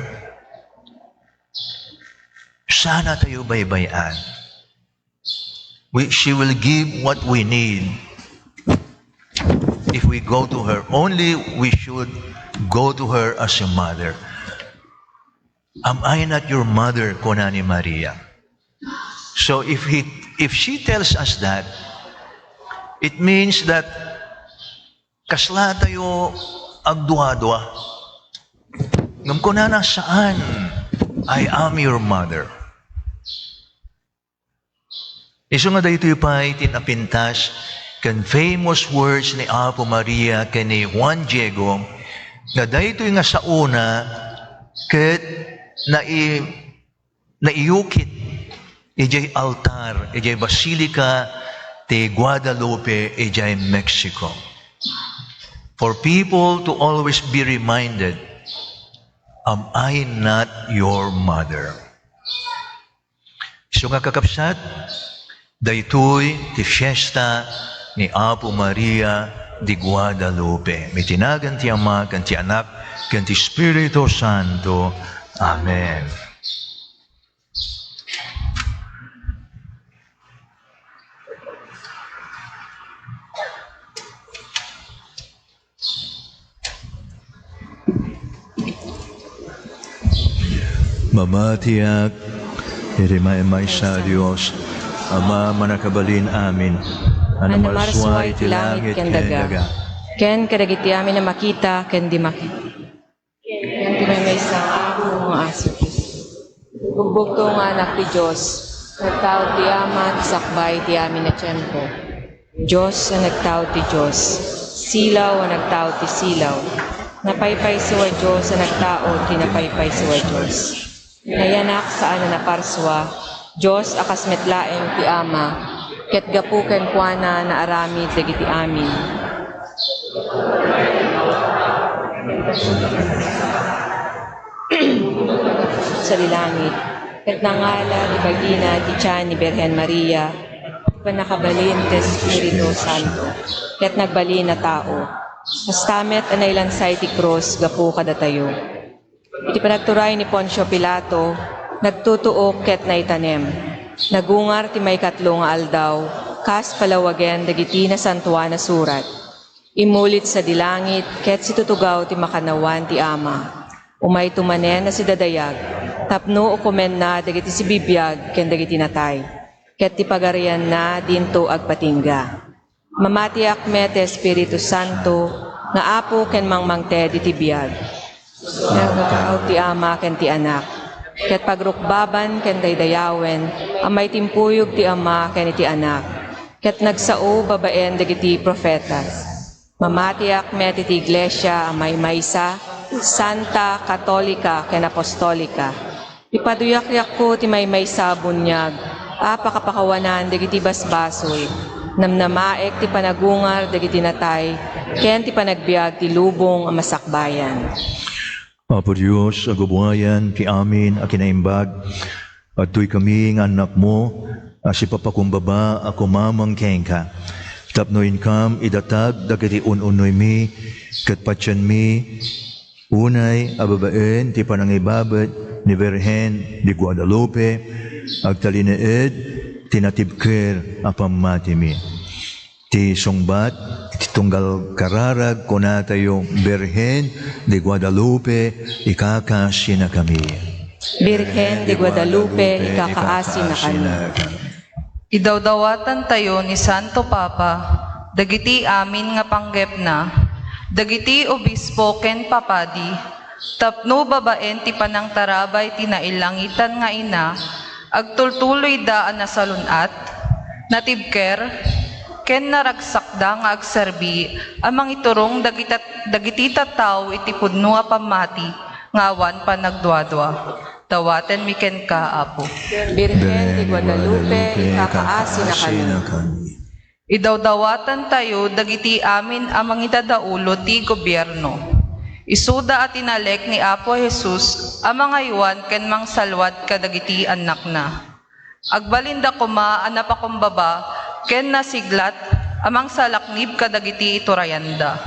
saan tayo baybay-an. We, she will give what we need if we go to her. Only we should go to her as a mother. "Am I not your mother?" kuna ni Maria. So if he, if she tells us that, it means that kasla tayo agduadua. Ngem kunana, "Saan, I am your mother." Isu nga daytoy pay ti napintas ken famous words ni Apo Maria ken ni Juan Diego, nga daytoy nga saona ket nai-, naiyukit idiay altar, idiay Basilica ti Guadalupe, idiay Mexico. For people to always be reminded, "Am I not your mother?" Isu nga kakabsat, daytoy ti fiesta ni Apo Maria de Guadalupe. Iti nagan ti Ama, ken ti Anak, ken ti Espiritu Santo. Amen. Mamatiak iti maymaysa a Dios, Ama a mannakabalin amin, a namarsua iti langit ken daga, ken kadagiti amin a makita ken di makita. Ken ti maymaysa nga Apo nga Jesu-Cristo. Bugbugto nga Anak ti Dios, nagtaud ti Ama ti sakbay ti amin a tiempo. Dios a nagtaud ti Dios, silaw a nagtaud ti silaw. Napaypayso a Dios a nagtaud ti napaypayso a Dios. Nayanak saan a naparsua, Dios a kas met laeng ti Ama, ket gapu kenkuana naaramid dagiti amin. Sadi langit, ket nangala ti bagina iti tian ni Birhen Maria, pannakabalin ti Espiritu Santo, ket nagbalin a tao. Kasta met a nailansay ti krus gapu kadatayo. Iti panagturay ni Poncio Pilato, nagtutuok ket naitanem. Nagungar ti maikatlo nga aldaw, kas palawagen dagiti Nasantoan a Surat. Immulit sadi langit ket situtugaw ti makannawan ti Ama. Umayto manen a sidadayag, tapno ukomenna dagiti sibibiag ken dagiti natay, ket ti pagarianna dinto agpatingga. Mamatiak met ti Espiritu Santo nga Apo ken mangmangted iti biag. Nagtaud ti Ama ken ti Anak, ket pagrukbaban ken daydayawen a maitimpuyog ti Ama ken iti Anak, ket nagsao babaen dagiti profeta. Mamatiak met iti Iglesia a maymaysa, santa, katolika, ken apostolika. Ipaduyakko ti maymaysa a buniag a pakapakawanan dagiti basbasol, namnamaek ti panagungar dagiti natay, ken ti panagbiag ti lubong a masakbayan. Apo Dios, agubayan ti amin a kinaimbag, adtoy kami nga annakmo a sipapakumbaba a kumamang kenka. Tapno inkam idatag dagiti un-unoymi ket patienmi, unay a babaen ti panangibabet ni Birhen de Guadalupe, agtalinaed ti natibker a pammatimi. Ti sungbat iti tunggal kararag, kunatayo, Birhen de Guadalupe, ikakaasinakami. Birhen de Guadalupe, ikakaasinakami. Idawdawatantayo ni Santo Papa dagiti amin nga panggepna, dagiti obispo ken papadi, tapno babaen ti panangtarabay ti nailangitan nga ina, agtultuloyda a nasalun-at, natibker, ken naragsakda nga agserbi a mangiturong dagita-, dagiti tattao iti pudno a pammati nga awan panagduadua. Dawatenmi kenka, Apo. Birhen de Guadalupe, ikakaasinakami. Idawdawatantayo dagiti amin a mangidadaulo ti gobierno. Isuda a tinalek ni Apo Jesus a mangaywan ken mangsalwad kadagiti annakna. Agbalinda koma a napakumbaba ken nasiglat a mangsalaknib kadagiti iturayanda.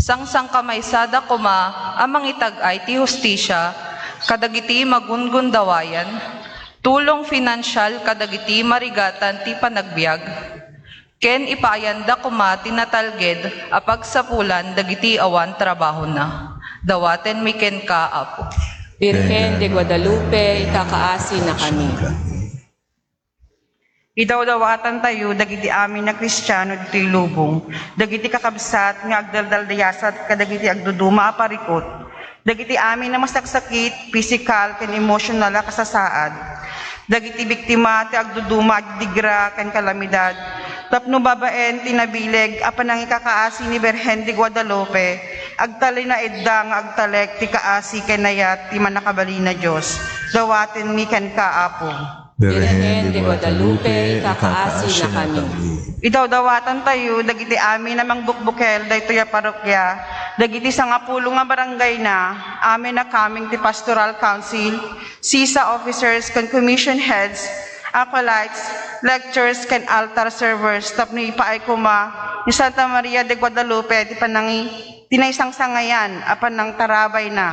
Sangsangkamaysada koma a mangitag-ay ti hustisia kadagiti magungundawayan, tulong finansial kadagiti marigatan ti panagbiag, ken ipaayanda koma ti natalged a pagsapulan dagiti awan trabahona. Dawatenmi kenka, Apo. Birhen de Guadalupe, ikakaasinakami. Idawdawatantayo dagiti amin a Kristiano ditoy lubong, dagiti kakabsat nga agdaldaldayasat kadagiti agduduma a parikut, dagiti amin a masaksakit, pisikal ken emosyonal a kasasaad, dagiti biktima ti agduduma a digra ken kalamidad, tapno babaen ti nabileg a panangikakaasi ni Birhen de Guadalupe, agtalinaedda nga agtalek ti kaasi ken ayat ti Mannakabalin a Dios. Dawatenmi kenka, Apo. Birhen de Guadalupe, ikakaasinakami. Idawdawatantayo dagiti amin a mangbukbukel daytoy a parokya, dagiti sangapulo nga barangayna, amin a kameng ti Pastoral Council, sisa officers ken commission heads, acolytes, lectors, ken altar servers, tapno ipaay koma ni Santa Maria de Guadalupe ti panangi-, ti naisangsangayan a panangtarabayna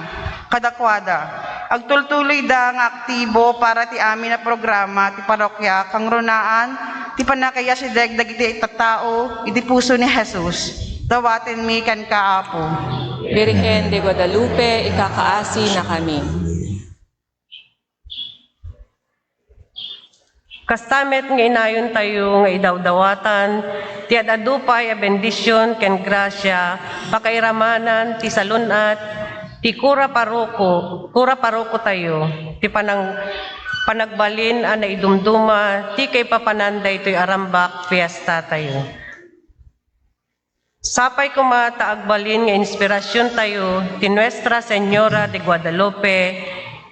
kadakuada. Agtultuloyda nga aktibo para ti amin a programa ti parokya, kangrunaan ti pannakaiyasideg dagiti tattao iti puso ni Jesus. Dawatenmi kenka, Apo. Birhen de Guadalupe, ikakaasinakami. Kasta met nga inayontayo nga idawdawatan ti ad-adu pay a bendision ken grasia, pakairamanan ti salun-at ti kura paroko, kura parokotayo, ti panang-, panagbalin a naidumduma ti kaipapanan daytoy a rambak fiestatayo. Sapay koma ta agbalin nga inspirasiontayo ti Nuestra Señora de Guadalupe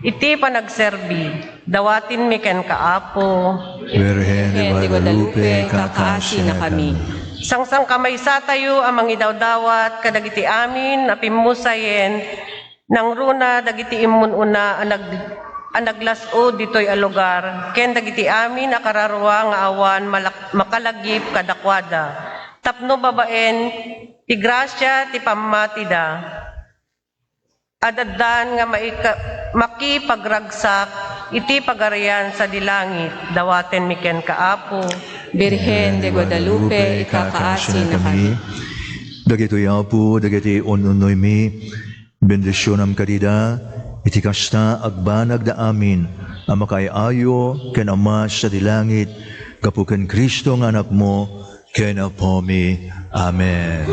iti panagserbi. Dawatenmi kenka, Apo. Birhen de Guadalupe, kakaasinakami. Sangsangkamaysatayo a mangidawdawat kadagiti amin a pimmusayen, nangruna dagiti immun-una a nag-, a naglas-ud ditoy a lugar, ken dagiti amin a kararua nga awan malak-, makalagip kadakuada, tapno babaen ti grasia ti pammatida, ad-addan nga maika-, makipagragsak iti Pagarian sadi langit. Dawatenmi kenka, Apo. Birhen de Guadalupe, ikakaasinakami. Dagitoy, Apo, dagiti un-unoymi, bendisionam kadida, iti kasta, agbanagda amin a makaay-ayo ken Ama sadi langit, gapu ken Cristo nga Anakmo ken Apomi. Amen.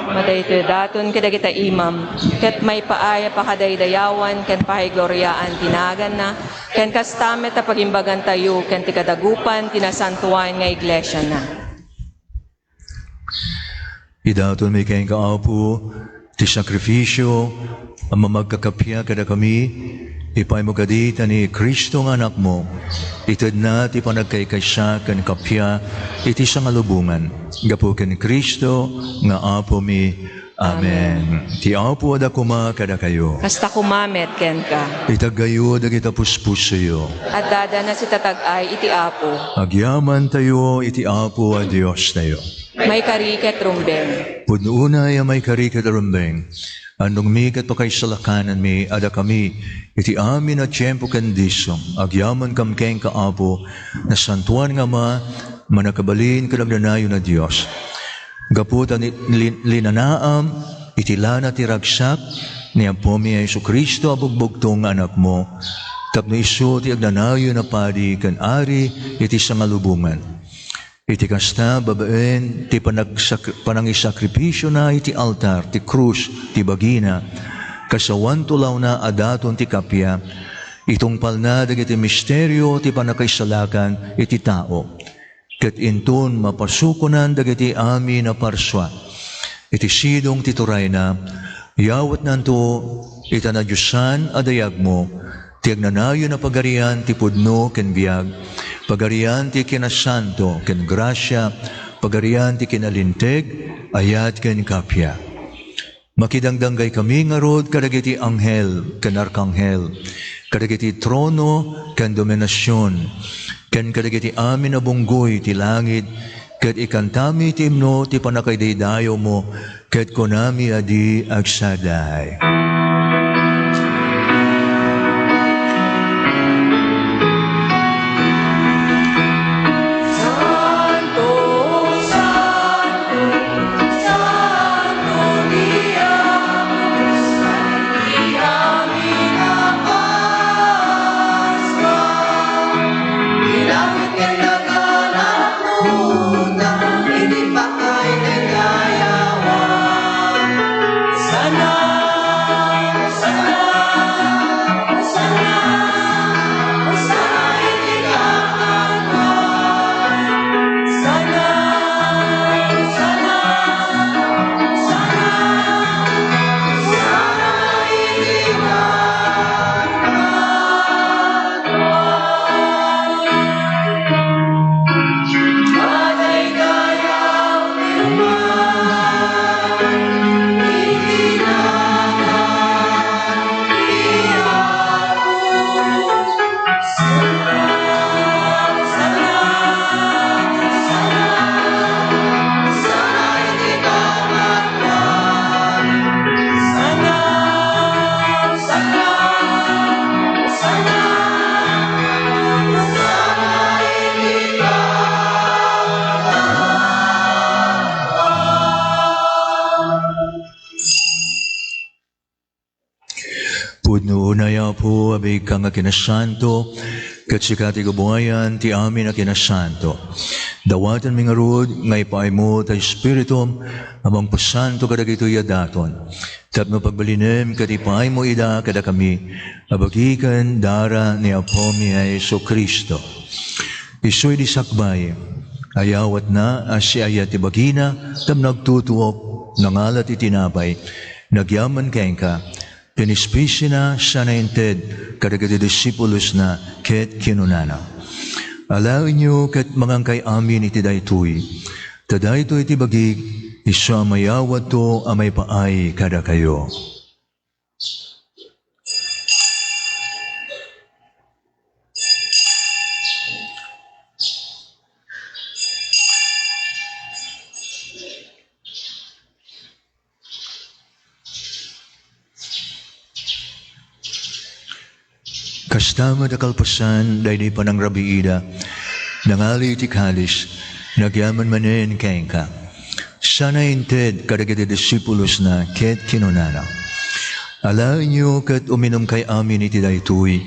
Madaytoy daton kadagita imam, ket maipaay a pakadaydayawan ken pakigloriaan ti naganna, ken kasta met a pagimbagantayo ken ti kadagupan ti nasantoan nga iglesiana. Idaton mi kenka, Apo, ti sakrifisio a mamagkakappia kadakami, ipaymo kadi ta ni Cristo nga Anakmo, itedna ti panagkaykaysa ken kappia iti sangalubongan. Gapu ken Cristo nga Apomi. Amen. Amen. Ti Apo adda koma kadakayo. Kasta koma met kenka. Itaggayo dagita puspusoyo. Adda dagiti itatag-ay iti Apo. Agyamantayo iti Apo a Diostayo. Maikari ket rumbeng. Pudno unay a maikari ket rumbeng. Annongmi ket pakaisalakananmi a dakami iti amin a tiempo ken disso. Agyamankam kenka, Apo, Nasantoan nga Ama, Mannakabalin ken agnanayon a Dios. Gapu ta ni-, lin-, linanaam iti lana ti ragsak ni Apomi a Jesu-Cristo a bugbugtong nga Anakmo, tapno isu ti agnanayon a padi ken ari iti sangalubongan. Iti kasta, babaen ti panagsak-, panangisakrifisiona iti altar ti krus ti bagina, kas awan tulawna a daton ti kappia, itungpalna dagiti misterio ti pannakaisalakan iti tao. Ket inton mapasukonan dagiti amin a parsua iti sidong ti turayna, yawatnanto ita nadiosan a dayagmo, ti agnanayon a Pagarian ti pudno ken biag, Pagarian ti kinasanto ken grasia, Pagarian ti kinalinteg, ayat ken kappia. Makidangdanggaykami ngarud kadagiti anghel ken arkanghel, kadagiti trono ken dominasion, ken kadagiti amin a bunggoy ti langit, ket ikantami ti imno ti pannakaidaydayawmo, ket kunami a di agsadaay. Pudno unay, Apo, a biigka nga kinasanto, ket sika ti kabuayan ti amin a kinasanto. Dawatenmi ngarud nga ipaaymo ta Espiritum a mangpasanto kadagitoy a daton, tapno pagbalinem ket ipaaymo ida kadakami a bagi ken dara ni Apomi a Jesu-Cristo. Isu idi sakbay, ayawatna a siayat ti bagina tapno agtutuok, nangala ti tinapay, nagyaman kenka, pinispisiana sana inted kadagiti disipulosna ket kinunana, "Alaenyo ket mangankay amin iti daytoy, ta daytoy ti bagik, isu a mayawatto a maipaay kadakayo." Kasta met a kalpasan daydi panangrabiida, nangali iti kalis, nagyaman manen kenka. Sana inted kadagiti disipulosna ket kinunana, "Alaenyo ket uminumkay amin iti daytoy,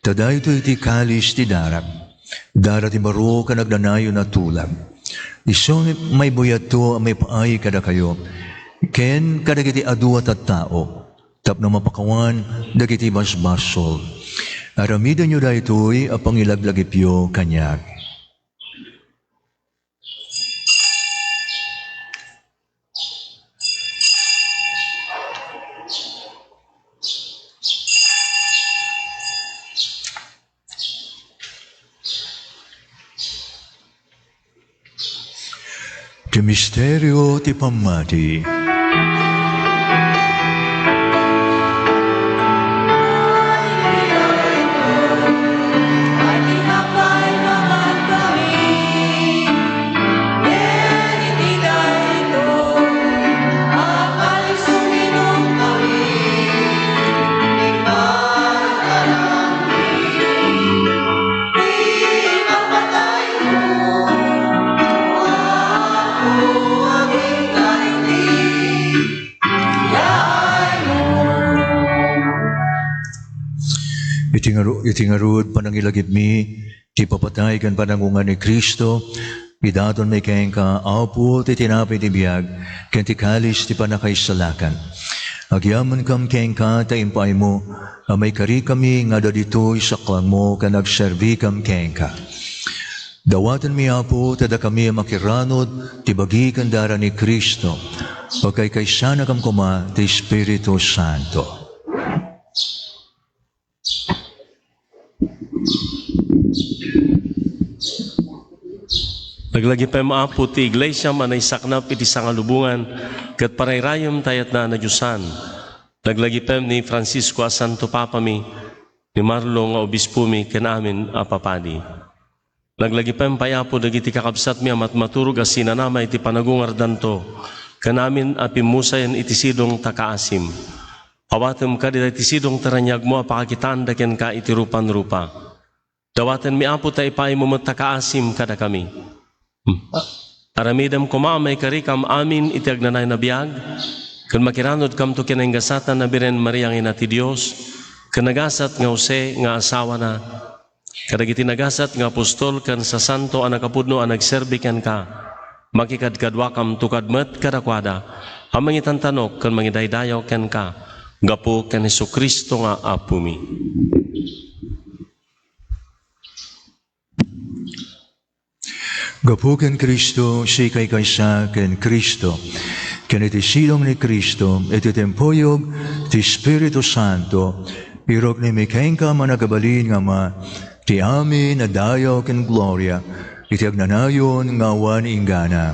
ta daytoy ti kalis ti darak, dara ti baro ken agnanayon a tulag. Isu met maibuyatto a maipaay kadakayo ken kadagiti adu a tattao tapno mapakawan dagiti basbasol. Aramidenyo daytoy a pangilaglagipyo kaniak. Ti misterio ti pammati. Iti ngaru-, iti ngarud, panangilagipmi ti ipapatay ken panangungar ni Cristo, idatonmi kenka, Apo, ti tinapay ti biag ken ti kalis ti pannakaisalakan. Agyamankam kenka ta impaaymo a maikarikami nga adda ditoy saklangmo ken agserbikam kenka. Dawatenmi, Apo, ta dakami a makiranod ti bagi ken dara ni Cristo, pagkaykaysanakam koma ti Espiritu Santo. Laglagipem, Apo, ti iglesiam a naisaknap iti sangalubongan ket parayrayem ta yatna a nadiosan. Laglagipem ni Francisco a Santo Papami, ni Marlo nga Obispomi, ken amin a papadi. Laglagipem pay, Apo, dagiti kakabsatmi a matmaturog a sinanama iti panagungardanto, ken amin a pimmusayen iti sidong ta kaasim. Awatem kadi daytoy sidong ti raniagmo a pakakitaanda kenka iti rupanrupa. Dawatenmi, Apo, ta ipaaymo met ta kaasim kadakami. Hmm. Aramidem koma a maikarikam amin iti agnanayon a biag, ken makiranodkamto ken naingasatan a Birhen Maria nga Ina ti Dios, ken nagasat nga Jose nga asawana, kadagiti nagasat nga apostol ken sasanto a nakapudno a nagserbi kenka, makikadkaduakamto kad met kadakuada a mangitantanok ken mangidaydayaw kenka gapu ken Jesu-Cristo nga Apomi. Gapu ken Cristo, sika ti kaysa ken Cristo, ken iti sidong ni Cristo, iti timpuyog ti Espiritu Santo, iruknemi kenka, Mannakabalin nga Ama, ti amin a dayaw ken gloria, iti agnanayon nga awan inggana.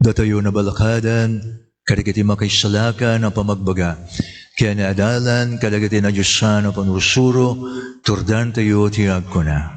Datayo nabalakadan kadagiti makaisalakan a pamagbaga, ken adalan kadagiti nadiosan a panursuro, turdantayo ti agkuna.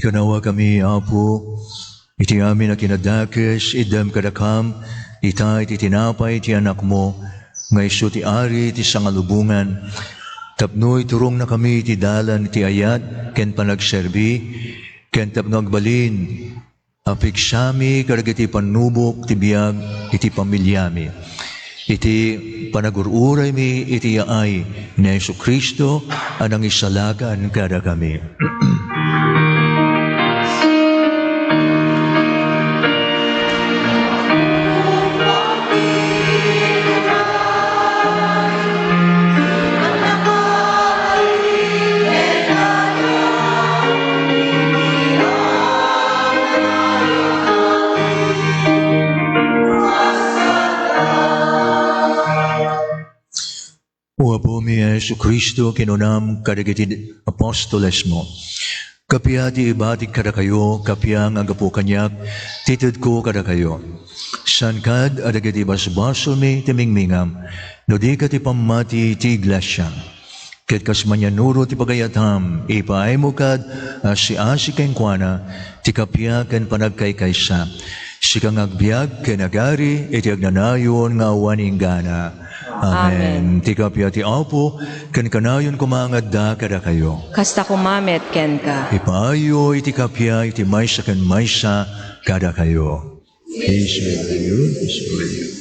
Kanawakami, Apo, iti amin a kinadakes, iddem kadakam ita iti tinapay ti Anakmo, nga isu ti Ari ti sangalubongan, tapno iturongnakami iti dalan iti ayat ken panagserbi, ken tapno agbalin a pigsami kadagiti pannubok ti biag iti pamiliami. Iti panagur-uraymi iti yaay ni Jesu-Cristo a nangisalakan kadakami. O Apomi a Jesu-Cristo, kinunam kadagiti apostolesmo, "Kappia ti ibatik kadakayo, kappia nga gapu kaniak ti itedko kadakayo. Saan kad a dagiti basbasolmi ti mingmingam, no di ket ti pammati ti iglesia. Ket kas manianuro ti pagayatam, ipaaymo kad a siasi kenkuana ti kappia ken panagkaykaysa. Sika nga agbiag ken agari iti agnanayon nga awan inggana." Amen. Amen. Ti kappia ti Apo, ken kanayon koma nga adda kadakayo. Kasta koma met kenka. Ipaayo iti kappia iti maysa ken maysa kadakayo. Isuyo, isuyo.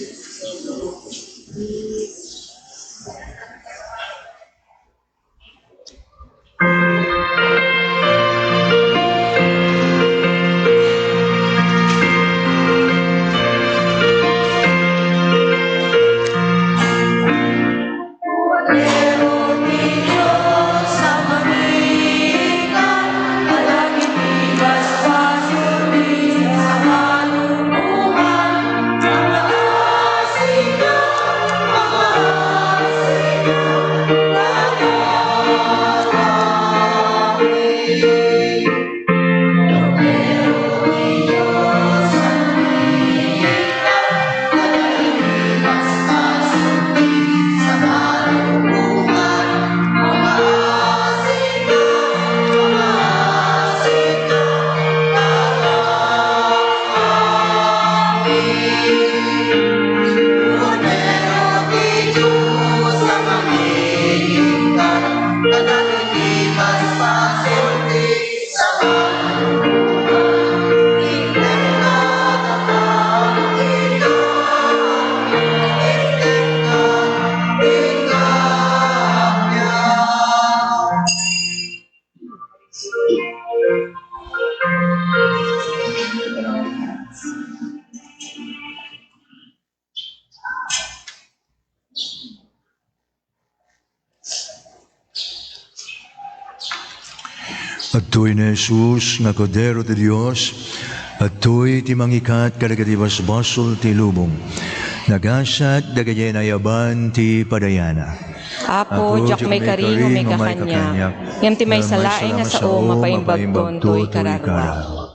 Adtoy ni Jesus nga Kordero ti Dios, adtoy ti mangikat kadagiti basbasol ti lubong. Nagasat dagiti naayaban ti padayana. Apo, diak maikari nga umay ka kaniak, ngem ti maysa laeng nga sao mapaimbagton toy kararuak.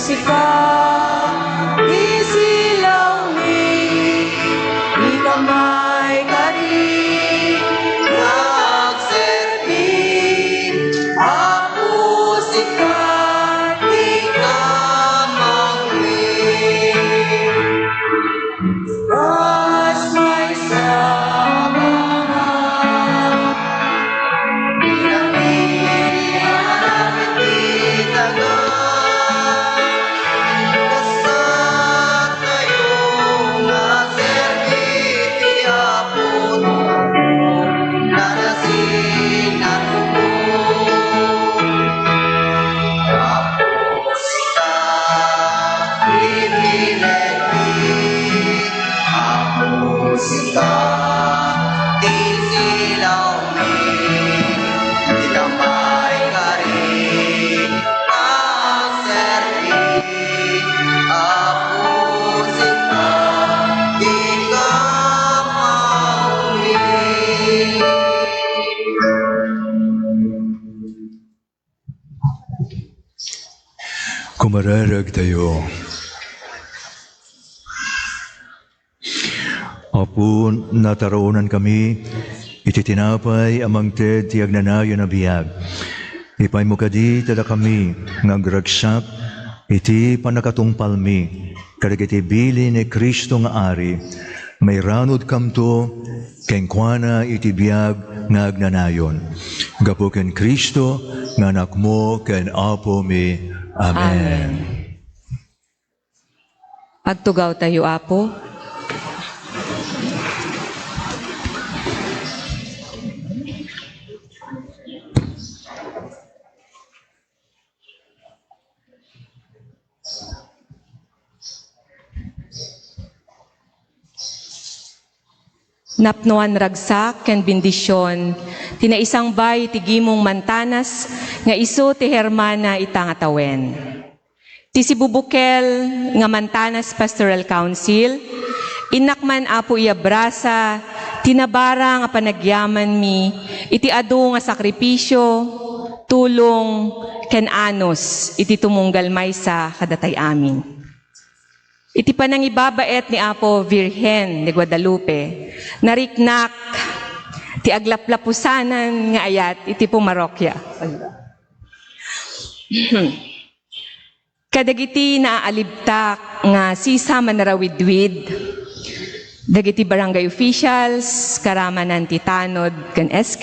Sika, isilawmi, ikamayka di nga agserbi, Apo, sika, ikamangmi. Kas maysa nga Sika, isilawmi, ikamayka di nga agserbi, Apo, sika, ikamangmi. Kumararag tayo. Apo, nataraonan kami iti tinapay a mangted ti agnanayon a biag. Ipaymo kadi ta dakami nga agragsak iti pannakatungpalmi kadagiti bilin ni Cristo nga Ari, mairanudkamto kenkuana iti biag nga agnanayon. Gapu ken Cristo nga Anakmo ken Apomi. Amen. Amen. Agtugaw tayo, Apo. Napnoan ragsak ken bendision ti naisangbay ti gimong mantanas nga isu ti Hermana ita nga tawen. Ti sibubukel nga mantanas Pastoral Council, innak man, Apo, iabrasa ti nabara nga panagyamanmi iti adu nga sakripisio, tulong, ken anus iti tumunggal maysa kadatay amin. Iti panangibabaet ni Apo Virgen de Guadalupe, nariknak ti aglaplapusanan nga ayat iti pumarokia. Kadagiti naalibtak nga sisa manarawidwid, dagiti barangay officials, karamanan ti tanod ken S K,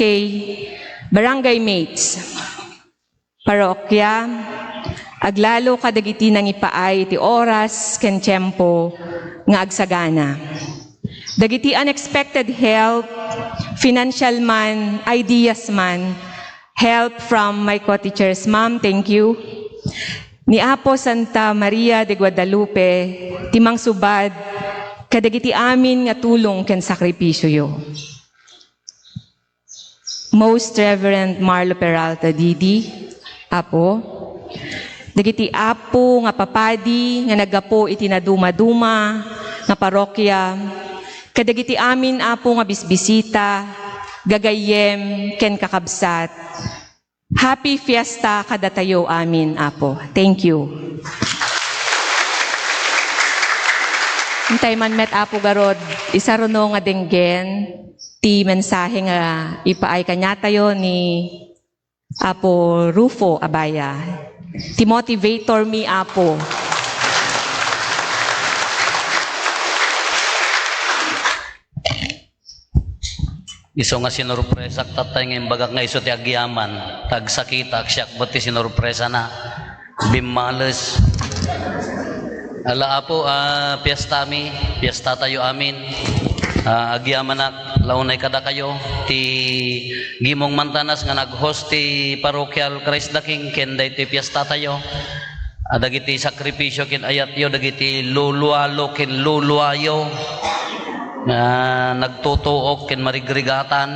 barangay mates, parokya, aglalo kadagiti nangipaay iti oras ken tiempo nga agsagana. Dagiti unexpected help, financial man, ideas man, help from my co-teachers, ma'am, thank you. Ni Apo Santa Maria de Guadalupe, ti mangsubad kadagiti amin nga tulong ken sakripisioyo. Most Reverend Marlo Peralta, D D, Apo, dagiti Apo nga papadi nga naggapu iti nadumaduma nga parokya, kadagiti amin, Apo, nga bisbisita, gagayyem, ken kakabsat. Happy Fiesta kadatayo amin, Apo. Thank you. Intay man met, Apo, garud, isaruno nga denggen ti mensahe nga ipaay kaniatayo ni Apo Rufo Abaya. Ti motivator mi, Apo. Isu nga sinurpresak tatay nga imbagak nga isu ti agyaman, ta agsakitak, siak met ti sinurpresana. Bimmales. Ala, Apo, ah, piestami, piestatayo amin. Ah, agyamanak la unay kadakayo ti gimong mantanas nga nag-host ti Parochial Christ the King ken daytoy piestatayo. Ah, dagiti sakripisio ken ayatyo, dagiti lulualo ken luluayo nga nagtutuok ken marigrigatan.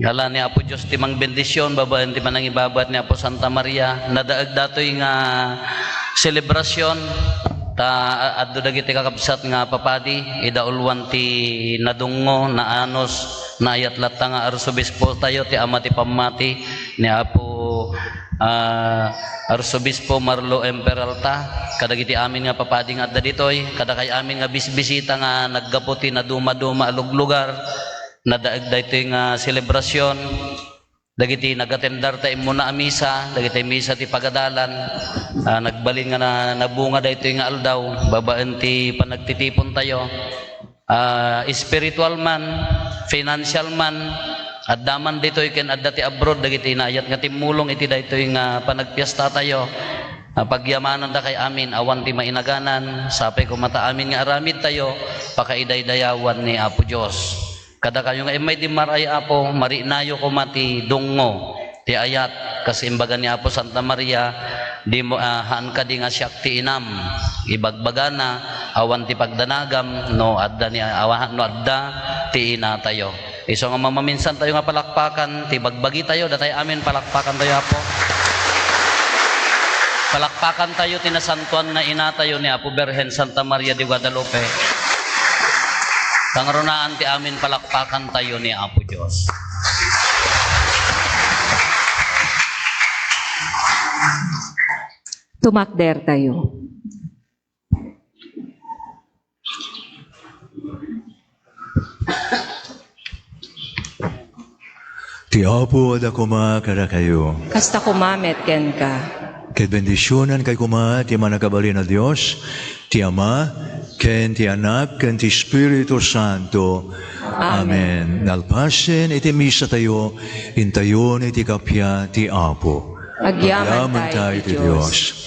Ngala ni Apo Dios ti mangbendision babaen ti panangibabaet ni Apo Santa Maria. Nadaag datoy nga selebrasion ta adda dagiti kakabsat nga papadi, idauluan ti nadungngo, naanus, naayat latta nga arsobispotayo, ti ama ti pammati ni Apo Ah, Arsobispo Marlo M. Peralta, kadagiti amin nga papadi nga adda ditoy, kadakay amin nga bisbisita nga naggapu ti nadumaduma a luglugar, nadaeg daytoy nga selebrasyon, dagiti nagatendar ta immuna a misa, dagiti misa ti pagadalan, ah, nagbalin nga na-, nabunga daytoy nga aldaw, babaen ti panagtitipon tayo. Ah, spiritual man, financial man, adda man ditoy ken adda ti abroad, dagiti naayat nga timmulong iti daytoy nga panagpiesta tayo. Ah, pagyamanandakay amin, awan ti mainaganan, sapay koma ta amin nga aramid tayo, pakaidaydayawan ni Apo Dios. Kadakayo nga immay dimmaray, Apo, marinayo koma ti dungngo, ti ayat, kas imbaga ni Apo Santa Maria, di mo, ah, haan kadi nga siak ti inam, ibagbagana, awan ti pagdanagam, no adda ni, awan, no adda ti inatayo. Isu nga mamaminsan tayo nga palakpakan, ti bagbagi tayo, datay amin palakpakan tayo, Apo. Palakpakan tayo ti nasantuan nga inatayo ni Apo Birhen Santa Maria de Guadalupe. Kangrunaan ti amin palakpakan tayo ni Apo Dios. Tumakder tayo. Ti Apo adda koma kadakayo. Kasta koma met kenka. Ket bendisionankay koma ti Mannakabalin a Dios, ti Ama, ken ti Anak, ken ti Espiritu Santo. Amen. Amen. Nalpasen iti misa tayo, intayon iti kappia ti Apo. Agyaman tayo iti Dios.